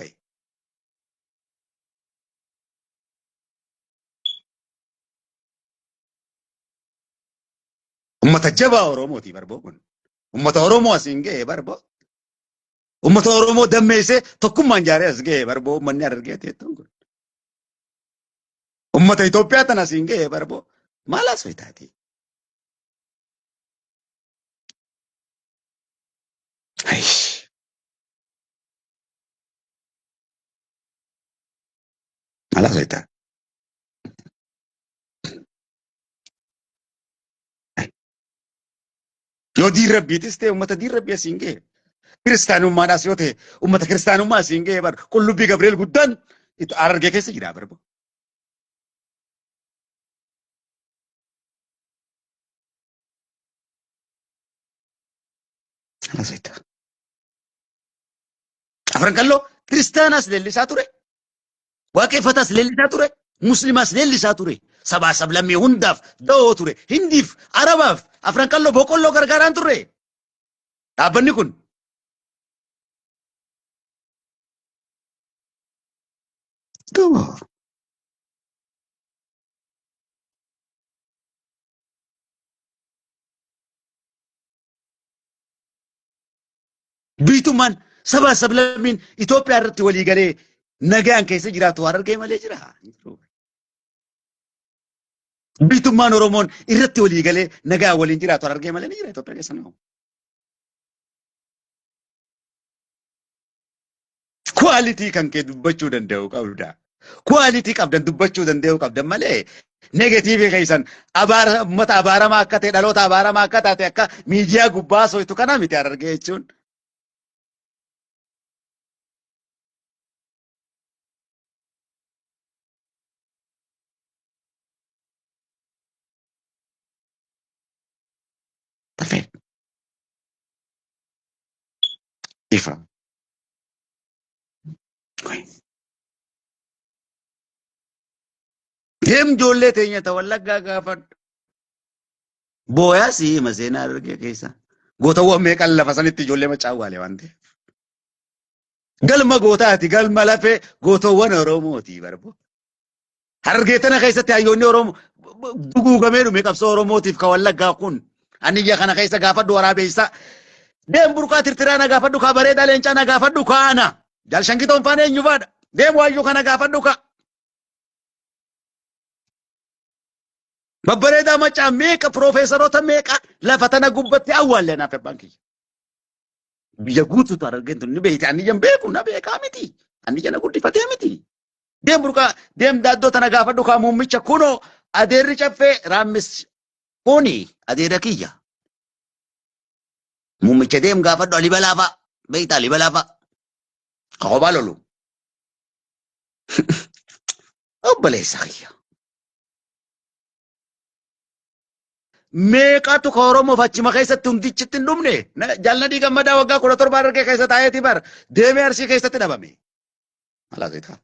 Uummata jabaa Oromooti bar boo kun. Uummata Oromoo asiin ga'e bar boo. Uummata Oromoo dammeessee tokkummaan jaaree as ga'e bar boo uummanni Harargee teettuun kun. Uummata Itoophiyaa tana asiin ga'e bar boo. Maal asoo taate? Maal asoo taate? Yoo diin rabbiitis ta'e uummata diin rabbii asiin ga'e. Kiristaanummaadhaas yoo ta'e uummata kiristaanummaa asiin ga'e bar qullubbii Gabriel guddaan Harargee keessa jira bar. Afran Qalloo kiristaanaas leellisaa ture. Waaqeffataas leellisaa ture. Muslimaas leellisaa ture. Sabaa sablammii hundaaf da'oo ture. Hindiif, Arabaaf, Afran Qalloo boqqolloo gargaaraan turre. Dhaabbanni kun. Duuba. Biitummaan sabaa sablammiin Itoophiyaa irratti walii galee nagaan keessa jiraatu Harargee malee jira. Biitummaan Oromoon irratti walii galee nagaan waliin jiraatu Harargee malee ni jira Itoophiyaa keessa nama. Quality kan kee dubbachuu danda'u qabda. Quality qabdan dubbachuu danda'u qabdan malee negatiivii keessan abaara uummata abaaramaa akka ta'e dhaloota abaaramaa akka taate akka miidiyaa gubbaa soitu kana miti Harargee jechuun. Tafee. Ifa. Deem ijoollee teenya ta Wallaggaa gaafadhu. Booyaa si hima seenaa Harargee keessa. Gootawwan meeqan lafa sanitti ijoollee macaa awwaale waan ta'eef. Galma gootaati galma lafee gootawwan Oromooti barbo. Harargee tana keessatti hayyoonni Oromoo duguugamee dhume qabsoo Oromootiif ka Wallaggaa kun. Aniyya kana keessa gaafadhu waraabeessa. Deem burqaa tirtiraa na gaafadhu kaa bareedaa leencaa na gaafadhu kaana. Jaal shankitoon faana eenyu faadha. Deem waayyuu kana gaafadhu kaa. Babbareedaa macaa meeqa piroofeesaroota meeqa lafa tana gubbatti awwaalle naaf abbaan kiyya. Biyya guutuutu Harargeen tun ni beekti. Aniyyan beeku na beekaa miti. Aniyya na guddifatee miti. Deem burqaa deem daaddoo tana gaafadhu kaa muummicha kunoo adeerri caffee raammis kuni adeera kiyya. Muummicha deem gaafadhu Ali Balaa fa'a. Beektaa Ali Balaa fa'a. Ka kophaa lolu. Obboleessa kiyya. Meeqatu ka Oromoof achuma keessatti hundichitti hin dhumne. Jaalladhii Gammadaa waggaa 17 Harargee keessa taa'eeti bar deemee Arsii keessatti dhabame. Alaasitaa.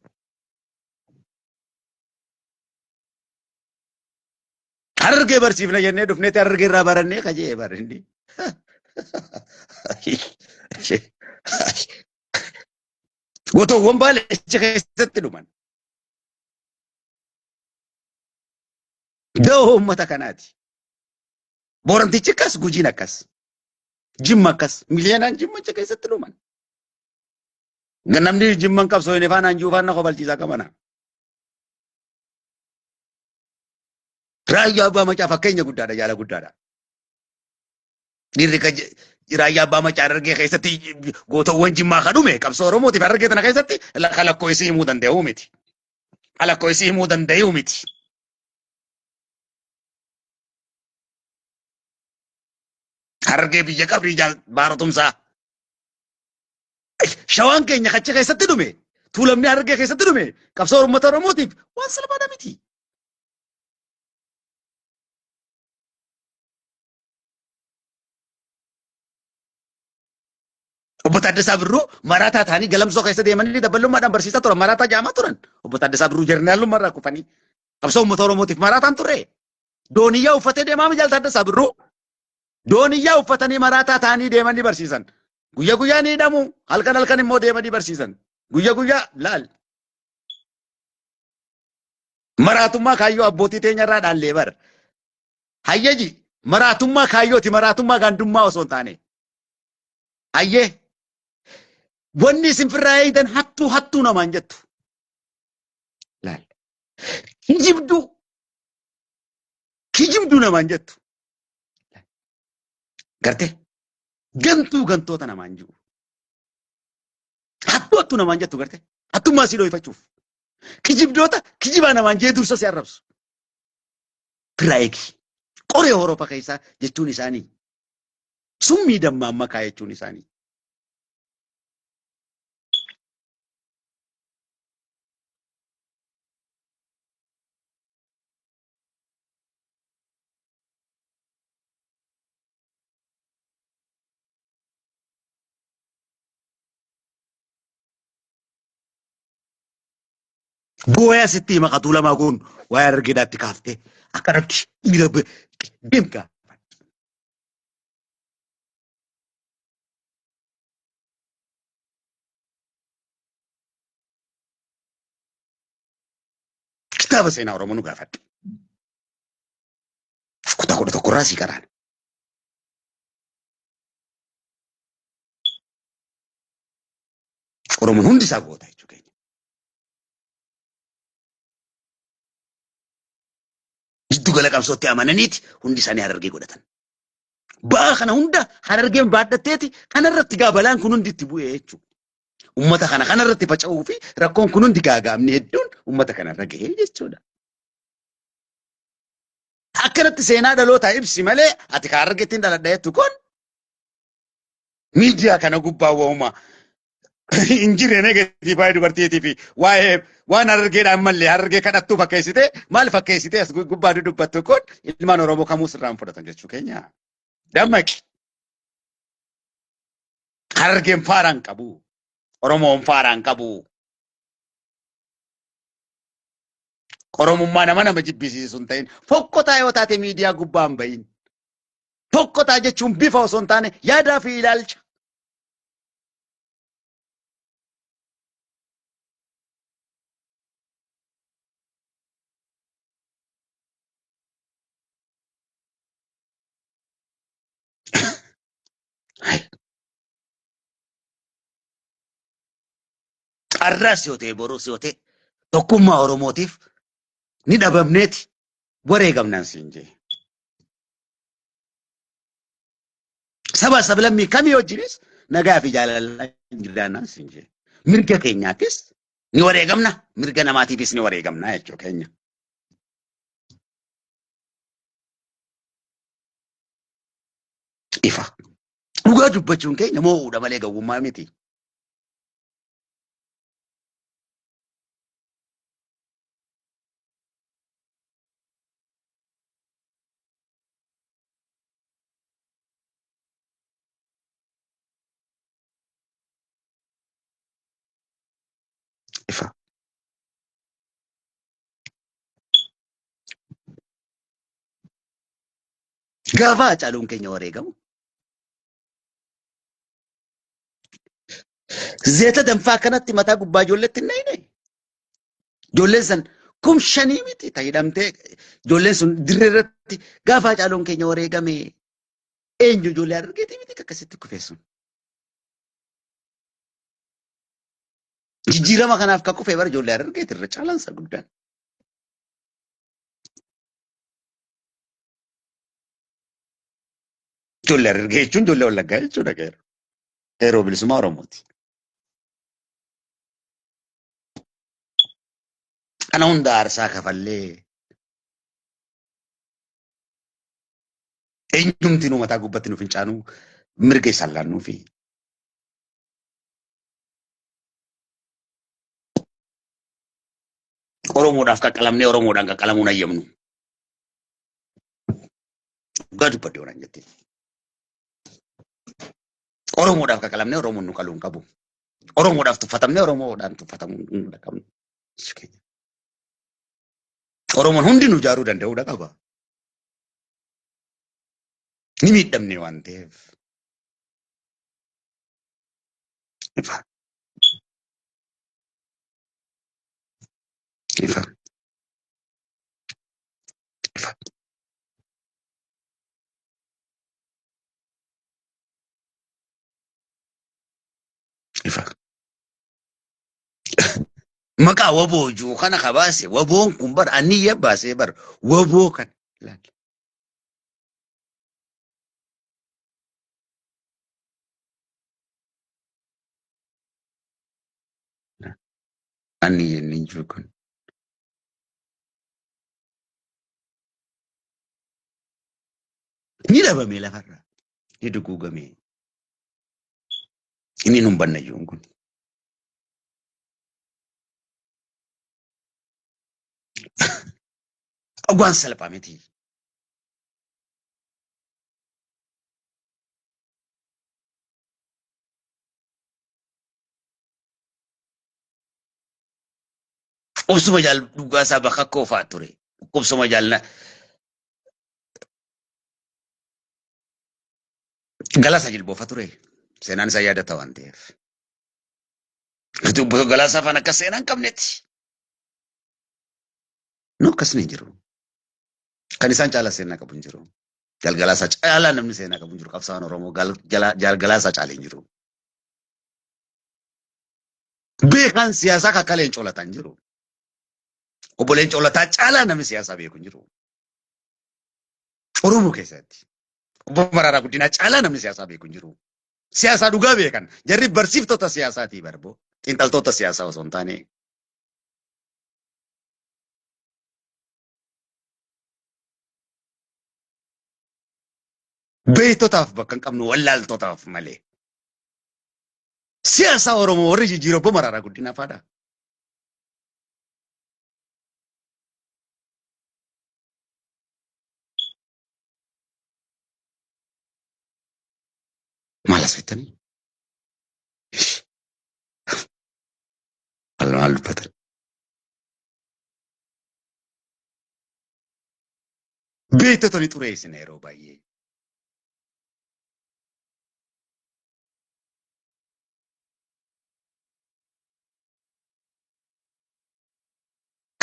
Harargee barsiifna jennee dhufneeti Harargee irraa barannee ka jee bar inni. Gotoowwan Baalee achi keessatti dhuman. Da'oo uummata kanaati. Boorantichi akkas, Gujiin akkas, Jimma akkas, miliyoonaan Jimma achi keessatti dhuman. Namni Jimman qabsoo hin faanaan jiru faana kobalchiisaa qabana. Raayyaa Abbaa Macaa fakkeenya guddaadha, jaala guddaadha. Dhiirri kan Raayyaa Abbaa Macaa Harargee keessatti gootawwan Jimmaa kan dhume qabsoo Oromootiif Harargee tana keessatti lakkoo isii himuu danda'uu miti. Lakkoo isii himuu danda'uu miti. Harargee biyya qabrii jaal baaratumsaa. Shawaan keenya kacha keessatti dhume Tuulamni Harargee keessatti dhume qabsoo uummata Oromootiif waan salphaadha miti. Obbo Taaddasaa Birruu maraataa ta'anii Galamsoo keessa deemanii daballummaadhaan barsiisaa turan maraataa jaamaa turan. Obbo Taaddasaa Birruu jernaalummaa irraa kufanii qabsoo uummata Oromootiif maraataan turre. Dooniyyaa uffatee deemaa jaal Taaddasaa Birruu. Dooniyyaa uffatanii maraataa ta'anii deemanii barsiisan. Guyya guyyaa ni hidhamu halkan halkan immoo deemanii barsiisan. Guyya guyyaa laal. Maraatummaa kaayyoo abbootii teenya irraa dhaallee bar. Hayyeji maraatummaa kaayyooti maraatummaa gandummaa osoo hin taane. Hayyee wanni isin firraa eegdan hattuu hattuu namaan jettu. Laal. Kijibduu kijibduu namaan jettu. Gartee gantuu gantoota namaan jiru. Hattuu hattuu namaan jettu gartee hattummaa sii dhooyfachuuf. Kijibdoota kijibaa namaan jee dursa si arrabsu. Firraa eegi. Qoree horofa keessaa jechuun isaanii. Summii dammaan makaa jechuun isaanii. Booyaa sitti hima qatuu lamaa kun waa'ee Harargeedhaatti kaaftee akkanatti dhiira deemka. Kitaaba seenaa Oromoo nu gaafadhe. Kutaa 11 irraa sii qaraan. Oromoon hundi isaa goota jechuu keenya. Giddu gala qabsootti amananiiti hundi isaanii Harargee godhatan. Ba'aa kana hunda Harargeen baadhatteeti kanarratti gaa balaan kun hundi itti bu'ee jechuudha. Uummata kana kanarratti faca'uu fi rakkoon kun hundi gaagaamni hedduun uummata kanarra gahee jechuudha. Akkanatti seenaa dhalootaa ibsi malee ati ka Harargeettiin dhaladha jettu kun miidiyaa kana gubbaa waa'uma hin jirre negative waa'ee dubartiitii fi waa'ee waan Harargeedhaan mallee Harargee kadhattuu fakkeessitee maal fakkeessitee as gubbaa dudubbattu kun ilmaan Oromoo kamuu sirraan fudhatan jechuu keenya. Dammaqi. Harargeen faaraan qabu. Oromoon faaraan qabu. Oromummaa nama nama jibbisiisu hin ta'in fokkotaa yoo taate miidiyaa gubbaa hin bahin. Fokkotaa jechuun bifa osoo hin taane yaadaa fi ilaalcha. Har'as yoo ta'e borus yoo ta'e tokkummaa Oromootiif ni dhabamneeti wareegamnaan siin jee. Saba sablammii kamii wajjinis nagaa fi jaalalaan jiraannaan siin jee. Mirga keenyaafis ni wareegamna, mirga namaatiifis ni wareegamna jechuu keenya. Ifa. Dhugaa dubbachuun keenya moo'uudha malee gowwummaa miti. Ifa. Gaafa Hacaaluun keenya wareegamu zeeta danfaa kanatti mataa gubbaa ijoolleetti hin nayne. Ijoolleen san 5000 miti ta hidhamtee ijoolleen sun dirree irratti gaafa Hacaaluun keenya wareegame eenyu ijoollee Harargeetii miti akkasitti kufee sun. Jijjiirama kanaaf kan kufee bara ijoollee Harargeeti irra caalaan isaa guddaan. Ijoollee Harargee jechuun ijoollee Wallaggaa jechuudha qeerroo. Qeerroo bilisummaa Oromooti. Kana hunda aarsaa kafallee eenyumti nu mataa gubbatti nu fincaanuu mirga isaan laannuufi. Oromoodhaaf qaqqalamnee Oromoodhaan qaqqalamuun hayyamnu. Dhugaa dubbadde waan jettee. Oromoodhaaf qaqqalamnee Oromoon nu qaluu hin qabu. Oromoodhaaf tuffatamnee Oromoodhaan tuffatamuu hin qabnu. Oromoon hundi nu ijaaruu danda'uudha qaba. Ni miidhamne waan ta'eef. Ifa. Ifa. Ifa. Ifa. Maqaa waboo jiru kana ka baase waboon kun bar aniyya baasee bar waboo kan laal. Aniyya inni jiru kun. Ni dhabame lafarraa. Ni duguugame. Inni nun banna jiruun kun. Waan salphaa miti. Obsuma jaal dhugaa isaa bakka koofaa ture. Obsuma jaal Galaasaa jilboofa ture. Seenaan isaa yaadata waan ta'eef. Obbo Galaasaa faana akka seenaa hin qabnetti. Nu akkasni hin jiru. Kan isaan caalaa seenaa qabu hin jiru. Jaal Galaasaa caalaa namni seenaa qabu hin jiru. Qabsaa'aan Oromoo Jaal Galaasaa caalee hin jiru. Beekaan siyaasaa akka Leencoo Lataa hin jiru. Obbo Leencoo Lataa caalaa namni siyaasaa beeku hin jiru. Oromoo keessatti. Obbo Mararaa Guddinaa caalaa namni siyaasaa beeku hin jiru. Siyaasaa dhugaa beekan. Jarri barsiiftota siyaasaatii barboo. Xiinxaltoota siyaasaa osoo hin taane. Beektotaaf bakka hin qabnu wallaaltotaaf malee. Siyaasaa Oromoo warri jijjiiru Obbo Mararaa Guddinaa faadha. Maal as jettanii? Maal maal dubbatan? Beektota ni xureessina yeroo baay'ee.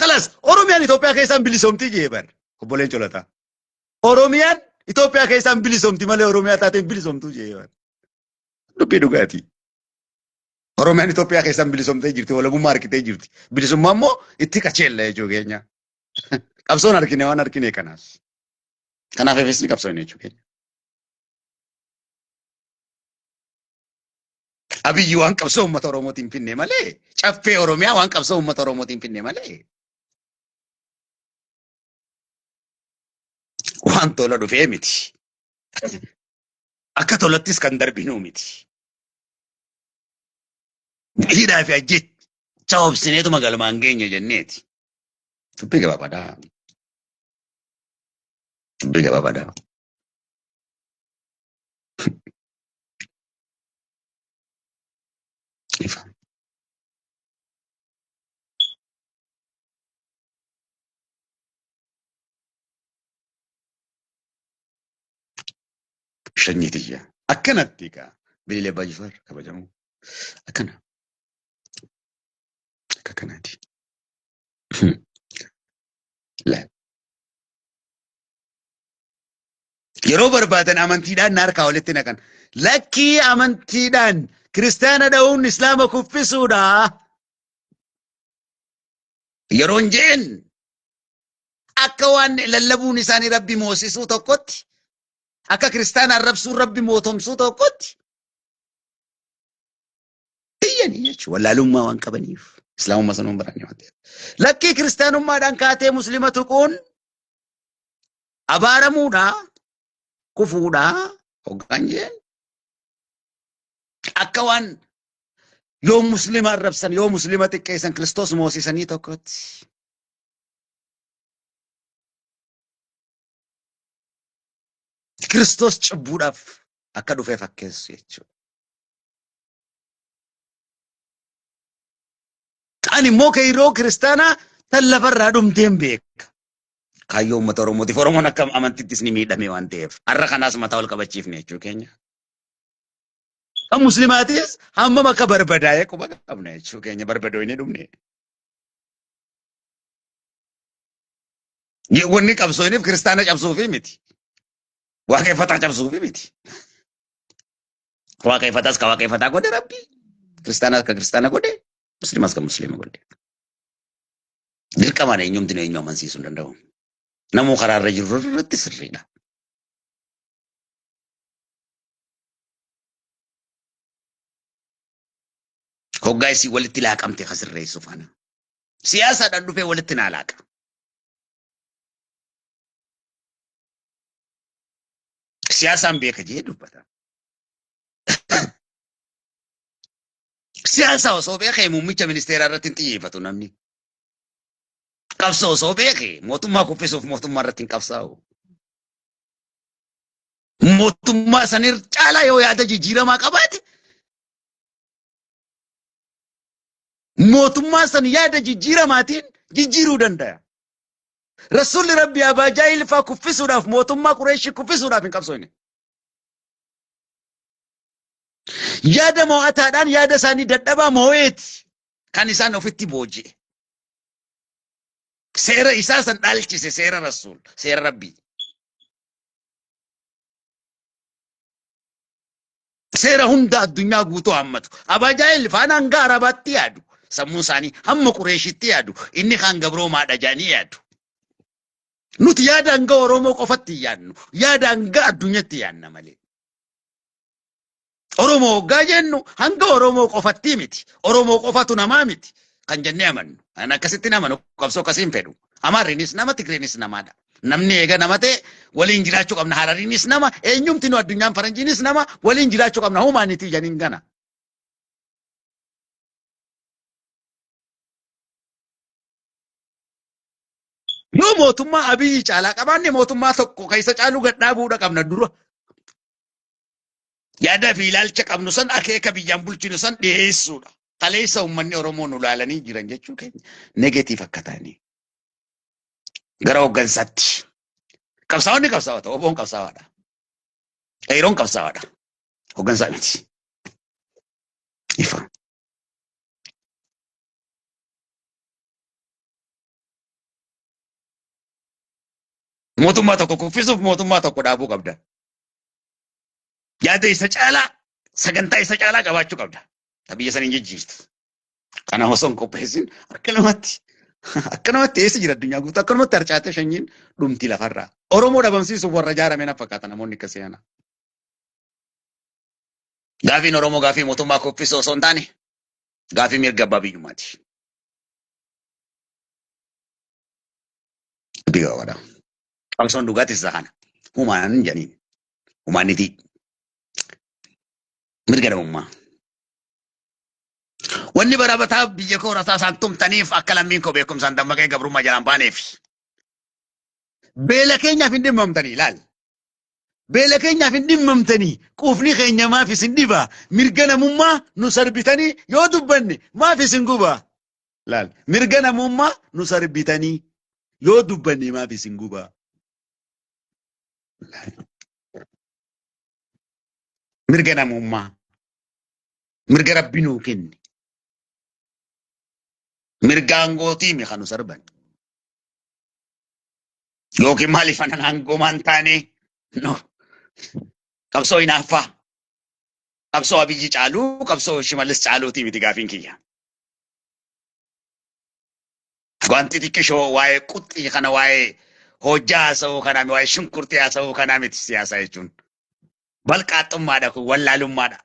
Kalas Oromiyaan Itoophiyaa keessaan bilisoomtii jee bar obbo Leencoo Lataa. Oromiyaan Itoophiyaa keessaan bilisoomti malee Oromiyaa taateen bilisoomtuu jee bar. Dubbii dhugaatii. Oromiyaan Itoophiyaa keessaan bilisoomtee jirti walabummaa harkitee jirti. Bilisummaa immoo itti qacheella jechuu keenya. Qabsoon harkine waan harkine kanaaf. Kanaaf efesni qabsoon jechuu keenya. Abiyyi waan qabsoo uummata Oromootiin finne malee caffee Oromiyaa waan qabsoo uummata Oromootiin finne malee waan tola dhufee miti. Akka tolattis kan darbinuu miti. Hidhaa fi ajjecha obsineetuma galmaan geenya jenneeti. Dubbii gabaabaadha. Dubbii gabaabaadha. Ifa. Shanyii tiyya. Akkanatti egaa Bililee Abbaa Jifaar kabajamoo. Akkana. Akka kanaati. Laal. Yeroo barbaadan amantiidhaan na harkaa walitti naqan. Lakkii amantiidhaan kiristaana dha'uun islaama kuffisuudha. Yeroon jeen akka waan lallabuun isaanii rabbi moosisuu tokkotti akka kiristaana arrabsuun rabbi mootomsuu tokkotti iyyanii jechuudha. Wallaalummaa waan qabaniif. Islaamummaa sanuu hin baranne waan ta'eef. Lakkii kiristaanummaadhaan kaatee muslima tuquun abaaramuudha, kufuudha hoggaan jeen akka waan yoo muslima arrabsan yoo muslima xiqqeessan Kiristoos moosisanii tokkotti. Kiristoos cubbuudhaaf akka dhufee fakkeessu jechuudha. Ani immoo keeyroo kiristaanaa tan lafarraa dhumteen beeka. Kaayyoo uummata Oromootiif Oromoon akka amantittis ni miidhame waan ta'eef har'a kanaas mataa ol qabachiifne jechuu keenya. Kan muslimaatis hammam akka barbadaa'ee quba qabna jechuu keenya barbadooyne dhumne. Wanni qabsooyneef kiristaana cabsuufi miti. Waaqeffataa cabsuufi miti. Waaqeffataas ka waaqeffataa godhe Rabbi. Kiristaanaas ka kiristaana godhe, musliimas ka musliima godhe. Dirqamaan eenyumti nu eenyu amansiisuu hin danda'u. Namuu karaa irra jiru irratti sirriidha. Hoggaa isii walitti laaqamte ka sirreessu faana. Siyaasaadhaan dhufee walitti naa laaqa. Siyaasaan beeka jee dubbata. Siyaasa osoo beekee muummicha ministeeraa irratti hin xiyyeeffatu namni. Qabsoo osoo beekee mootummaa kuffisuuf mootummaa irratti hin qabsaa'u. Mootummaa sanir caalaa yoo yaada jijjiiramaa qabaate mootummaa san yaada jijjiiramaatiin jijjiiruu danda'a. Rasuulli Rabbii Abaa Jaahil faa kuffisuudhaaf mootummaa Qureeshii kuffisuudhaaf hin qabsoofne. Yaada mo'ataadhaan yaada isaanii dadhabaa moo'eeti kan isaan ofitti booji'e. Seera isaa san dhaalchise seera Rasuul seera Rabbii. Seera hunda addunyaa guutuu hammatu. Abaa Jaahil faana hanga Arabaatti yaadu. Sammuun isaanii hamma Qureeshitti yaadu. Inni kaan gabroomaadha jedhanii yaadu. Nuti yaada hanga Oromoo qofatti hin yaadnu. Yaada hanga addunyaatti yaadna malee. Oromoo hoggaa jennu hanga Oromoo qofatti miti. Oromoo qofatu namaa miti kan jennee amannu. An akkasitti hin amanu qabsoo akkasii hin fedhu. Amaarriinis nama Tigreenis namaadha. Namni eega nama ta'e waliin jiraachuu qabna. Harariinis nama eenyumti nu addunyaan faranjiinis nama waliin jiraachuu qabna. Humaanitii janiin gana. Yoo mootummaa Abiyyi caalaa qabaanne mootummaa tokko keessa caaluu gad dhaabuudha qabna dura. Yaada fi ilaalcha qabnu san akeeka biyyaan bulchinu san dhiyeessuudha. Kaleessa uummanni Oromoo nu laalanii jiran jechuu keenya negatiif akka ta'anii. Gara hooggansaatti. Qabsaa'onni qabsaa'ota, oboon qabsaa'aadha. Qeeroon qabsaa'aadha. Hooggansaa miti. Ifa. Mootummaa tokko kuffisuuf mootummaa tokko dhaabuu qabda. Yaada isa caalaa sagantaa isa caalaa qabaachuu qabda. Ta biyya san hin jijjiirtu. Kana osoo hin qopheessin akkanumatti akkanumatti eessa jira addunyaa guutuu akkanumatti harcaatee shanyiin dhumti lafarraa. Oromoo dhabamsiisuuf warra ijaarame na fakkaata namoonni akkasii kana. Gaafiin Oromoo gaafii mootummaa kuffisuu osoo hin taane gaafii mirga abbaa biyyummaati. Dubbii gabaabaadha. Qabsoon dhugaatis isa kana. Humaan jedhaniin. Humaanitii. Mirga namummaa. Wanni barabataa biyya koo rasaa isaan tumtaniif akka lammiin koo beekumsaan dammaqee gabrummaa jalaan baaneef. Beela keenyaaf hin dhimmamtanii ilaal. Beela keenyaaf hin dhimmamtanii quufni keenya maaf isin dhiba mirga namummaa nu sarbitanii yoo dubbanne maaf isin guba. Laal mirga namummaa nu sarbitanii yoo dubbanne maaf isin guba. Mirga namummaa. Mirga rabbi nuu kenne. Mirga aangootii mi kan nu sarban. Yookiin maaliif anan aangoomaan taane? No. Qabsoo hinaaffaa. Qabsoo Abiyyi caaluu, qabsoo Shimallis caaluutii miti gaafiin kiyya. Wanti xiqqishoo waa'ee quxxii kana waa'ee hojjaa haasa'uu kanaa waa'ee shunkurtii haasa'uu kanaa miti siyaasaa jechuun. Balqaaxxummaadha kun wallaalummaadha.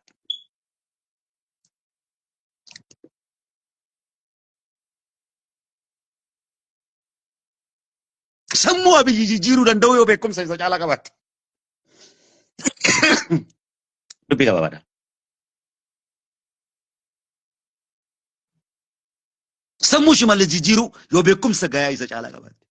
Sammuu Abiyyi jijjiiruu danda'u yoo beekumsa isa caalaa qabaatte. Dubbii gabaabaadha. Sammuu Shimallis jijjiiruu yoo beekumsa gayaa isa caalaa qabaatte.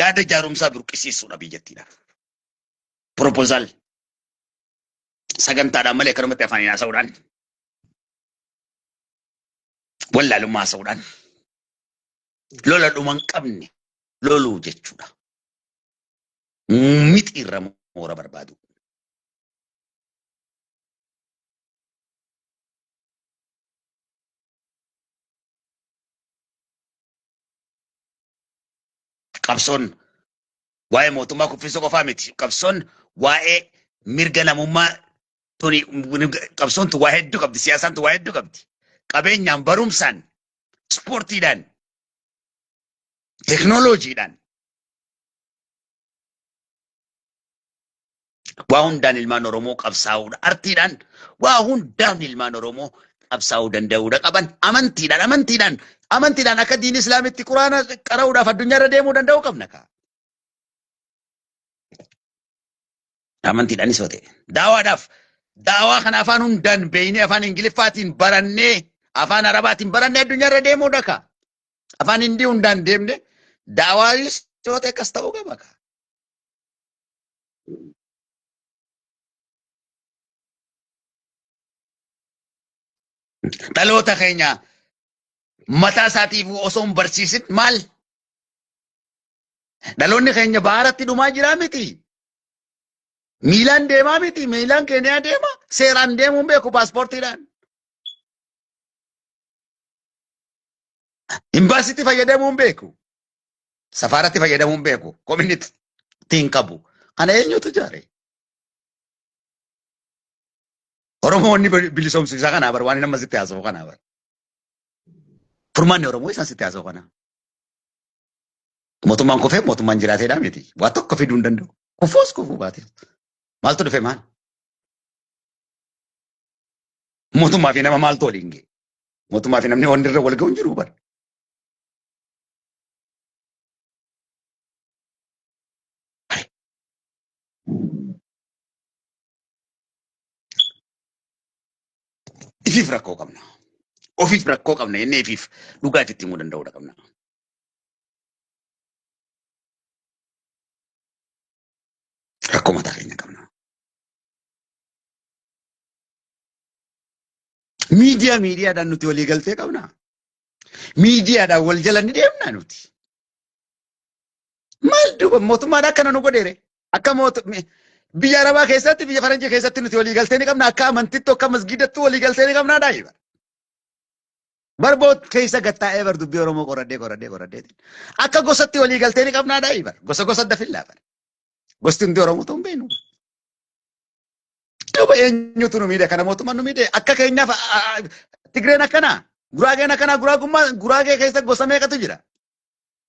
Yaada jaarumsaa burqisiisuudha biyyattiidhaaf. Proposal sagantaadhaan malee akkanumatti afaaniin haasa'uudhaan wallaalummaa haasa'uudhaan lola dhuma hin qabne loluu jechuudha. Mixi irra moora barbaadu. Qabsoon waa'ee mootummaa kuffisuu qofaa miti. Qabsoon waa'ee mirga namummaa tuni qabsoon tun waa hedduu qabdi. Siyaasaan tun waa hedduu qabdi. Qabeenyaan, barumsaan, ispoortiidhaan, teknooloojiidhaan waa hundaan ilmaan Oromoo qabsaa'uudha. Artiidhaan waa hundaan ilmaan Oromoo qabsaa'uu danda'uudha qaban. Amantiidhaan amantiidhaan amantiidhaan akka diin Islaamitti quraana qara'uudhaaf addunyaarra deemuu danda'uu qabna kaa. Amantiidhaanis yoo ta'e. Daawaadhaaf daawaa kana afaan hundaan beeynee afaan Ingiliffaatiin barannee afaan Arabaatiin barannee addunyaarra deemuudha kaa. Afaan Hindii hundaan deemne daawaanis yoo ta'e akkas ta'uu qaba kaa. Dhaloota keenya mataa isaatiif osoo hin barsiisin maal? Dhaloonni keenya baaratti dhumaa jiraa miti. Miilaan deemaa miti. Miilaan Keeniyaa deema. Seeraan deemuun beeku paaspoortiidhaan. Imbaasitti fayyadamuun beeku. Safaaratti fayyadamuun beeku. Koominitii hin qabu. Kana eenyutu ijaare? Oromoonni bilisoomsiisaa kanaa bar waan nama sitti haasa'u kanaa bar. Furmaanni Oromoo isaan sitti haasa'u kanaa. Mootummaan kufee mootummaan jiraateedhaa miti. Waa tokko fiduu hin danda'u. Kufuus kufuu baate. Maaltu dhufe maal? Mootummaa fi nama maaltu waliin ga'e? Mootummaa fi namni wanni irra wal ga'u hin jiru bar. Ifiif rakkoo qabna. Ofiif rakkoo qabna jennee ifiif dhugaa ifitti himuu danda'uudha qabna. Rakkoo mataa keenya qabna. Miidiyaa miidiyaadhaan nuti walii galtee qabna. Miidiyaadhaan wal jala ni deemna nuti. Maal duuba mootummaan akkana nu godheere? Akka biyya Arabaa keessatti biyya Faranjii keessatti nuti walii galtee ni qabna. Akka amantitti akka masgiidattuu walii galtee ni qabna daa'iba. Barboot keessa gattaa'ee bar dubbii Oromoo qoradhee qoradhee qoradhee. Akka gosatti walii galtee ni qabnaa daa'iba. Gosa gosa dafillaa bar. Gosti hundi Oromoo ta'uu hin beeknu. Duuba eenyutu nu miidhe kana mootummaan nu miidhe akka keenyaaf Tigreen akkana Guraageen akkana Guraagummaa Guraagee keessa gosa meeqatu jira?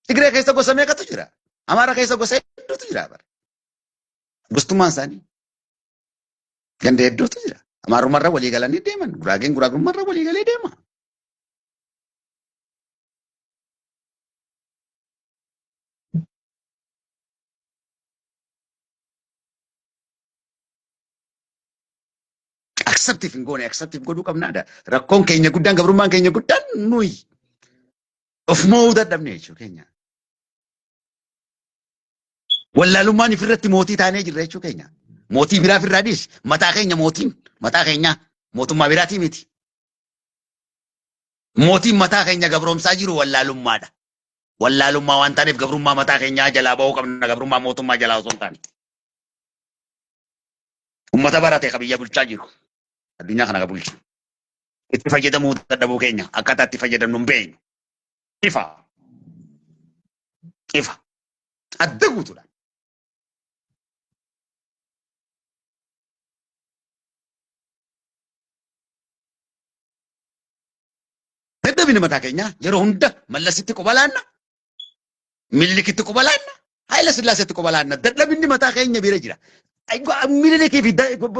Tigree keessa gosa meeqatu jira? Amaara keessa gosa hedduutu jira bara. Gostummaan isaanii ganda hedduutu jira. Amaarummaarra walii galanii deeman. Guraageen guraagummaarra walii galee deema. Acceptive hin goone acceptive godhuu qabnaadha. Rakkoon keenya guddaan gabrummaan keenya guddaan nuyi of moo'uu dadhabne jechuu keenya. Wallaalummaan ifirratti mootii taanee jirra jechuu keenya. Mootii biraa ofirraa dhiisi. Mataa keenya mootiin mataa keenyaa mootummaa biraatii miti. Mootiin mataa keenya gabroomsaa jiru wallaalummaadha. Wallaalummaa waan taaneef gabrummaa mataa keenyaa jalaa ba'uu qabna gabrummaa mootummaa jalaa osoo hin taane. Ummata barate ka biyya bulchaa jiru. Addunyaa kana ka bulchu. Itti fayyadamuu dadhabuu keenya akkaataa itti fayyadamnu hin beeknu. Ifa. Ifa. Adda guutuudha. Dadhabina mataa keenyaa yeroo hunda Mallasitti quba laanna, Minilikitti quba laanna, Haayila Sillaaseetti quba laanna. Dadhabinni mataa keenya bira jira. Minilikii fi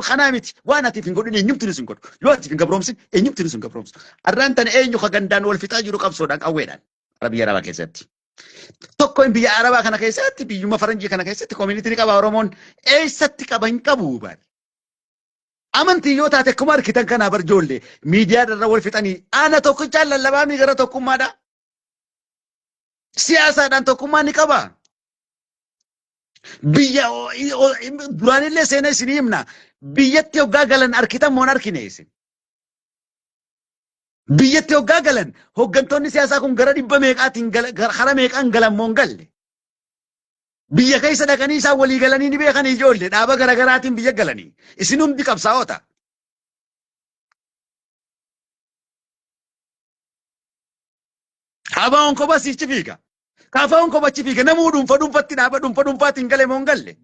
kanaa miti. Waan atiif hin godhin eenyumti hin godhu. Yoo atiif hin gabroomsin eenyumti hin gabroomsu. Arraan tana eenyu ka gandaan wal fixaa jiru qabsoodhaan qawweedhaan. Ara biyya Arabaa keessatti. Tokko biyya Arabaa kana keessatti biyyuma faranjii kana keessatti koominitii ni qaba Oromoon eessatti qaba hin qabu baadhi. Amantii yoo taate akkuma argitan kanaa bar ijoollee miidiyaa irra wal fixanii ana tokkichaan lallabaamii gara tokkummaadha. Siyaasaadhaan tokkummaa ni qaba. Biyya duraanillee seenaa isinii himna. Biyyatti hoggaa galan arkitan moo hin arkine isin? Biyyatti hoggaa galan hoggantoonni siyaasaa kun gara dhibba meeqaatiin kara meeqaan galan moo hin galle? Biyya keessa dhaqanii isaan walii galanii ni beekan ijoollee dhaaba garaagaraatiin biyya galanii. Isin hundi qabsaa'ota. Abaa'oon kophaa siichi fiiga. Kaafaa'oon kophaa achi fiiga. Namuu dhuunfa dhuunfatti dhaaba dhuunfa dhuunfaatiin gale moo hin galle?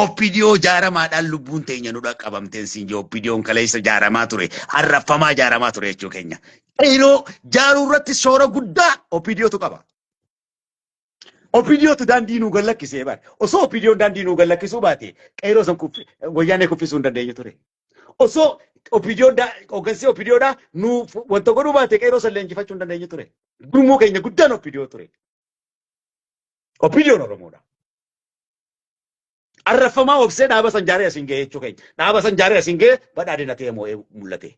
OPDO jaaramaadhaan lubbuun teenya nu dhaqqabamteen siin jee OPDOn kaleessa jaaramaa ture arraffamaa jaaramaa ture jechuu keenya. Qeyroo jaaruu irratti shoora guddaa OPDOtu qaba. OPDOtu daandii nuu gad lakkisee bare. Osoo OPDOn daandii nuu gad lakkisuu baate qeyroo san wayyaanee kuffisuu hin dandeenyu ture. Osoo OPDOn hooggansi OPDOdhaa nuu wanta godhuu baate qeyroo san leenjifachuu hin dandeenyu ture. Gurmuu keenya guddaan OPDO ture. OPDOn Oromoodha. Arraffamaa obsee dhaaba san jaaree asiin ga'ee jechuu keenya. Dhaaba san jaaree asiin ga'ee badhaadhina ta'ee moo'ee mul'ate.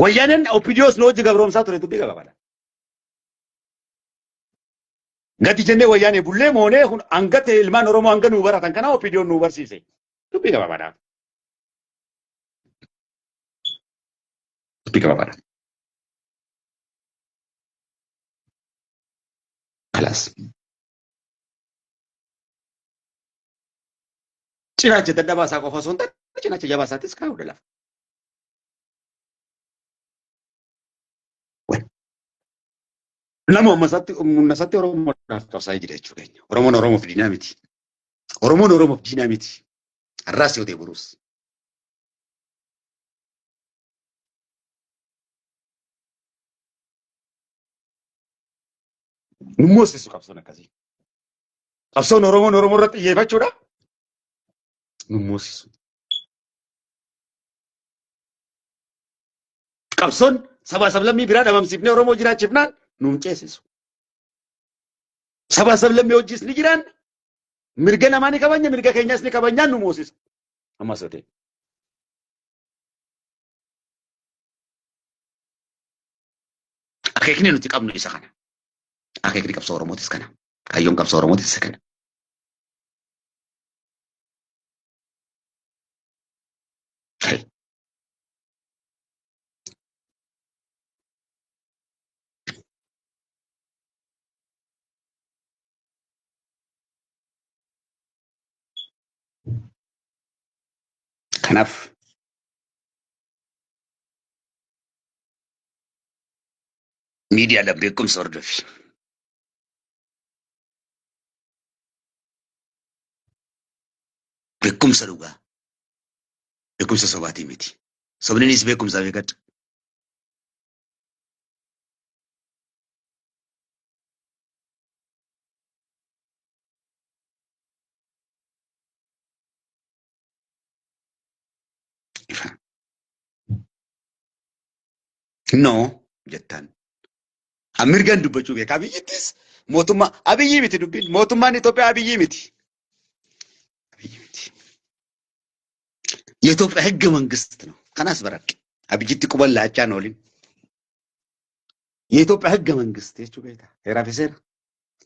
Wayyaaneen OPDOs nu hojii gabroomsaa ture dubbii gabaabadha. Gadi jennee wayyaanee bullee moonee kun hanga ta'e ilmaan Oromoo hanga nuu baratan kana OPDOn nuu barsiise. Dubbii gabaabaadha. Dubbii gabaabaadha. Kalaas. Cinaacha dadhabaa isaa qofa osoo hin taane cinaacha jabaa isaattis kaa'uudha lafa. Nama uummasaatti uummasaatti Oromoodhaaf qabsaa'ee jira jechuu keenya. Oromoon Oromoof diinaa miti. Oromoon Oromoof diinaa miti. Har'aas yoo ta'e boruus. Nu moosisu qabsoon akkasii. Qabsoon Oromoon Oromoo irratti xiyyeeffachuudha. Nu moosisu. Qabsoon sabaa sablammii biraa dhabamsiifnee Oromoo jiraachifnaan nu hin ceesisu. Sabaa sablammii wajjis ni jiraanna. Mirga namaa ni kabajna, mirga keenyas ni kabajnaan nu moosisa. Ammas yoo ta'e. Akeekni nuti qabnu isa kana. Akeekni qabsoo Oromootis kana. Kaayyoon qabsoo Oromootis isa kana. Kanaaf miidiyaadhaan beekumsa hordofi. Beekumsa dhugaa. Beekumsa sobaatii miti. Sobninis beekumsa beekadhu. Ifa. No jettaan. Mirgaan dubbachuu beeka. Abiyyittis mootummaa Abiyyii miti dubbiin. Mootummaan Itoophiyaa Abiyyii miti. Abiyyii miti. የኢትዮጵያ ህገ መንግስት ነው። ከናስ በረቅ አብይtti quban laachaan oolin. የኢትዮጵያ ህገ መንግስት jechuu beekta. Heeraa fi seera.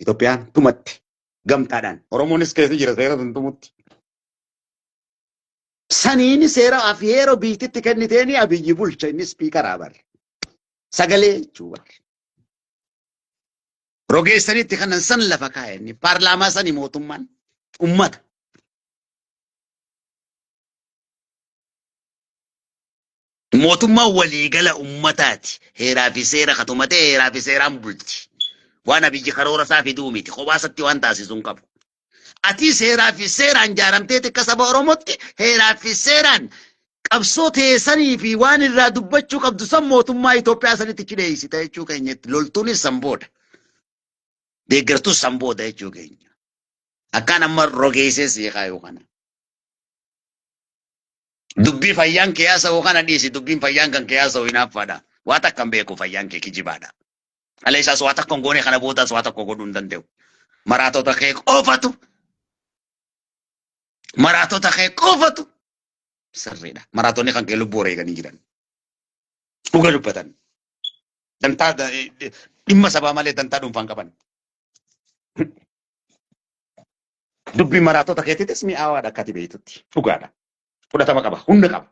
Itoophiyaan tumatte. Gamtaadhaan. Oromoonis keessa jira seera sun tumutti. Saniin seera fi heera biyyittitti kenniteeni Abiyyi bulcha inni spiikaraa bar. Sagalee jechuu bar. Rogeessanitti kanan san lafa kaa'e paarlaamaa sani mootummaan ummata. Mootummaan waliigala ummataati. Heeraa fi seera katumatee heeraa fi seeraan bulti. Waan Abiyyi karoora isaa fiduu miti. Kophaasatti waan taasisu hin qabu. Ati seeraa fi seeraan jaaramtee xiqqa saba Oromootti heeraa fi seeraan qabsoo teessanii fi waan irraa dubbachuu qabdu san mootummaa Itoophiyaa sanitti cidheessita jechuu keenyatti. Loltuunis san booda. Deeggartuus san booda jechuu keenya. Akkaan amma rogeessee sii kaayuu kana. Dubbii fayyaan kee haasa'u kana dhiisi. Dubbiin fayyaan kan kee haasa'u hinaaffaadha. Waa takka hin beeku fayyaan kee kijibaadha. Dhala isaas waa takka hin goone kana boodaas waa tokko godhuu hin danda'u. Maraatota kee qofatu maraatota kee qofatu sirriidha. Maraatonni kan kee lubbuu wareeganii jiran. Dhuga dubbatan. Dantaa dhimma sabaa malee dantaa dhuunfaa hin qaban. Dubbiin maraatota keetiitis mi'aawaadha akka ati beektutti. Dhugaadha. Fudhatama qaba. Humna qaba.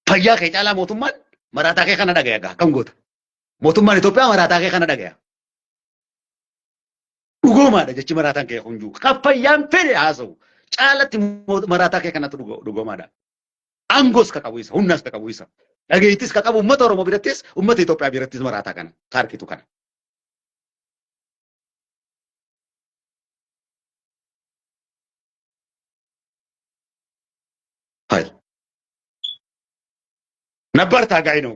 Fayyaa kee caalaa mootummaan maraataa kee kana dhagaya gaa akkam goota. Mootummaan Itoophiyaa maraataa kee kana dhagaya. Dhugoomaadha jechi maraataan kee kun jiru. Kan fayyaan fedhe haasa'u caalatti maraataa kee kanatu dhugoomaadha. Aangoos ka qabu isa, humnas ka qabu isa. Dhageettis ka qabu uummata Oromoo birattis, uummata Itoophiyaa birattis maraataa kana, ka harkitu kana. Hai. Nabbar taagaay ነው.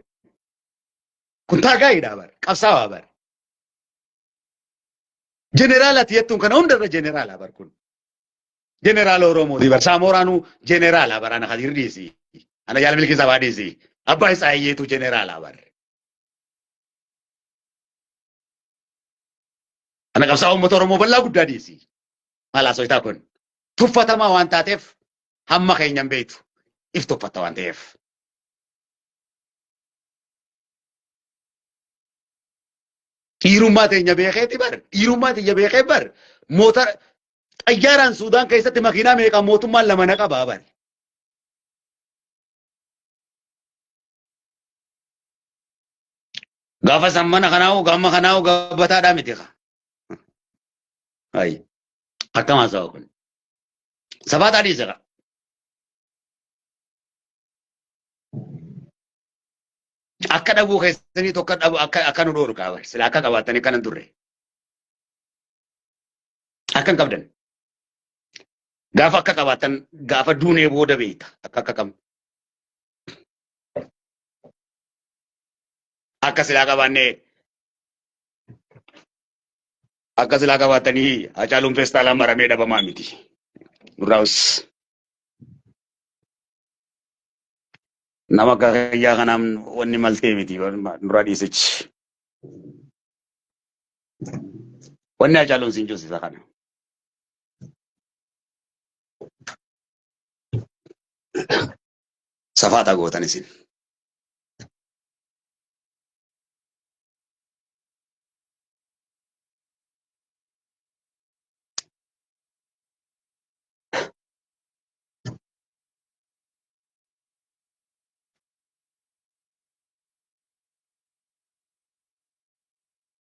Kun taagaayidha bar. Qabsaawaa bar. Jeneraala ati jettuun kana hundarra jeneraala bar kun. Jeneraala Oromooti bar. Saamoraanuu jeneraala bar. Ana Kadir dhiisi. Ana Jaal Milkii Sabaa dhiisi. Abbaa Isaayyeetu jeneraala bar. Ana qabsaa'aa uummata Oromoo bal'aa guddaa dhiisi. Maal haasoitaa kun? Tuffatamaa waan taateef hamma keenya hin beektu. If tuffatta waan ta'eef. Dhiirummaa teenya beekeeti bar. Dhiirummaa teenya beekee bar. Motora xayyaaraan Suudaan keessatti makiinaa meeqa mootummaan lama na qabaa bar. Gaafa san mana kanaa'u gamma kanaa'u gabbataadhaa miti ka. Ayi. Akkam haasawa kun. Sabaataa dhiise ka. Akka dhabuu keessanii tokko dhabu akka akka nu dhoorkaa bar. Sila akka qabaattanii kana turre. Akka hin qabdan. Gaafa akka qabaattan gaafa duunee booda beekta akka akka qabnu. Akka silaa qabaannee akka silaa qabaattanii Hacaaluun feestaalaan maramee dhabamaa miti. Nurraa'us. Nama akka kiyyaa kanaan wanni maltee miti nurraa dhiisichi. Wanni Hacaaluun siin juusisa kana. Safaata gootan isin.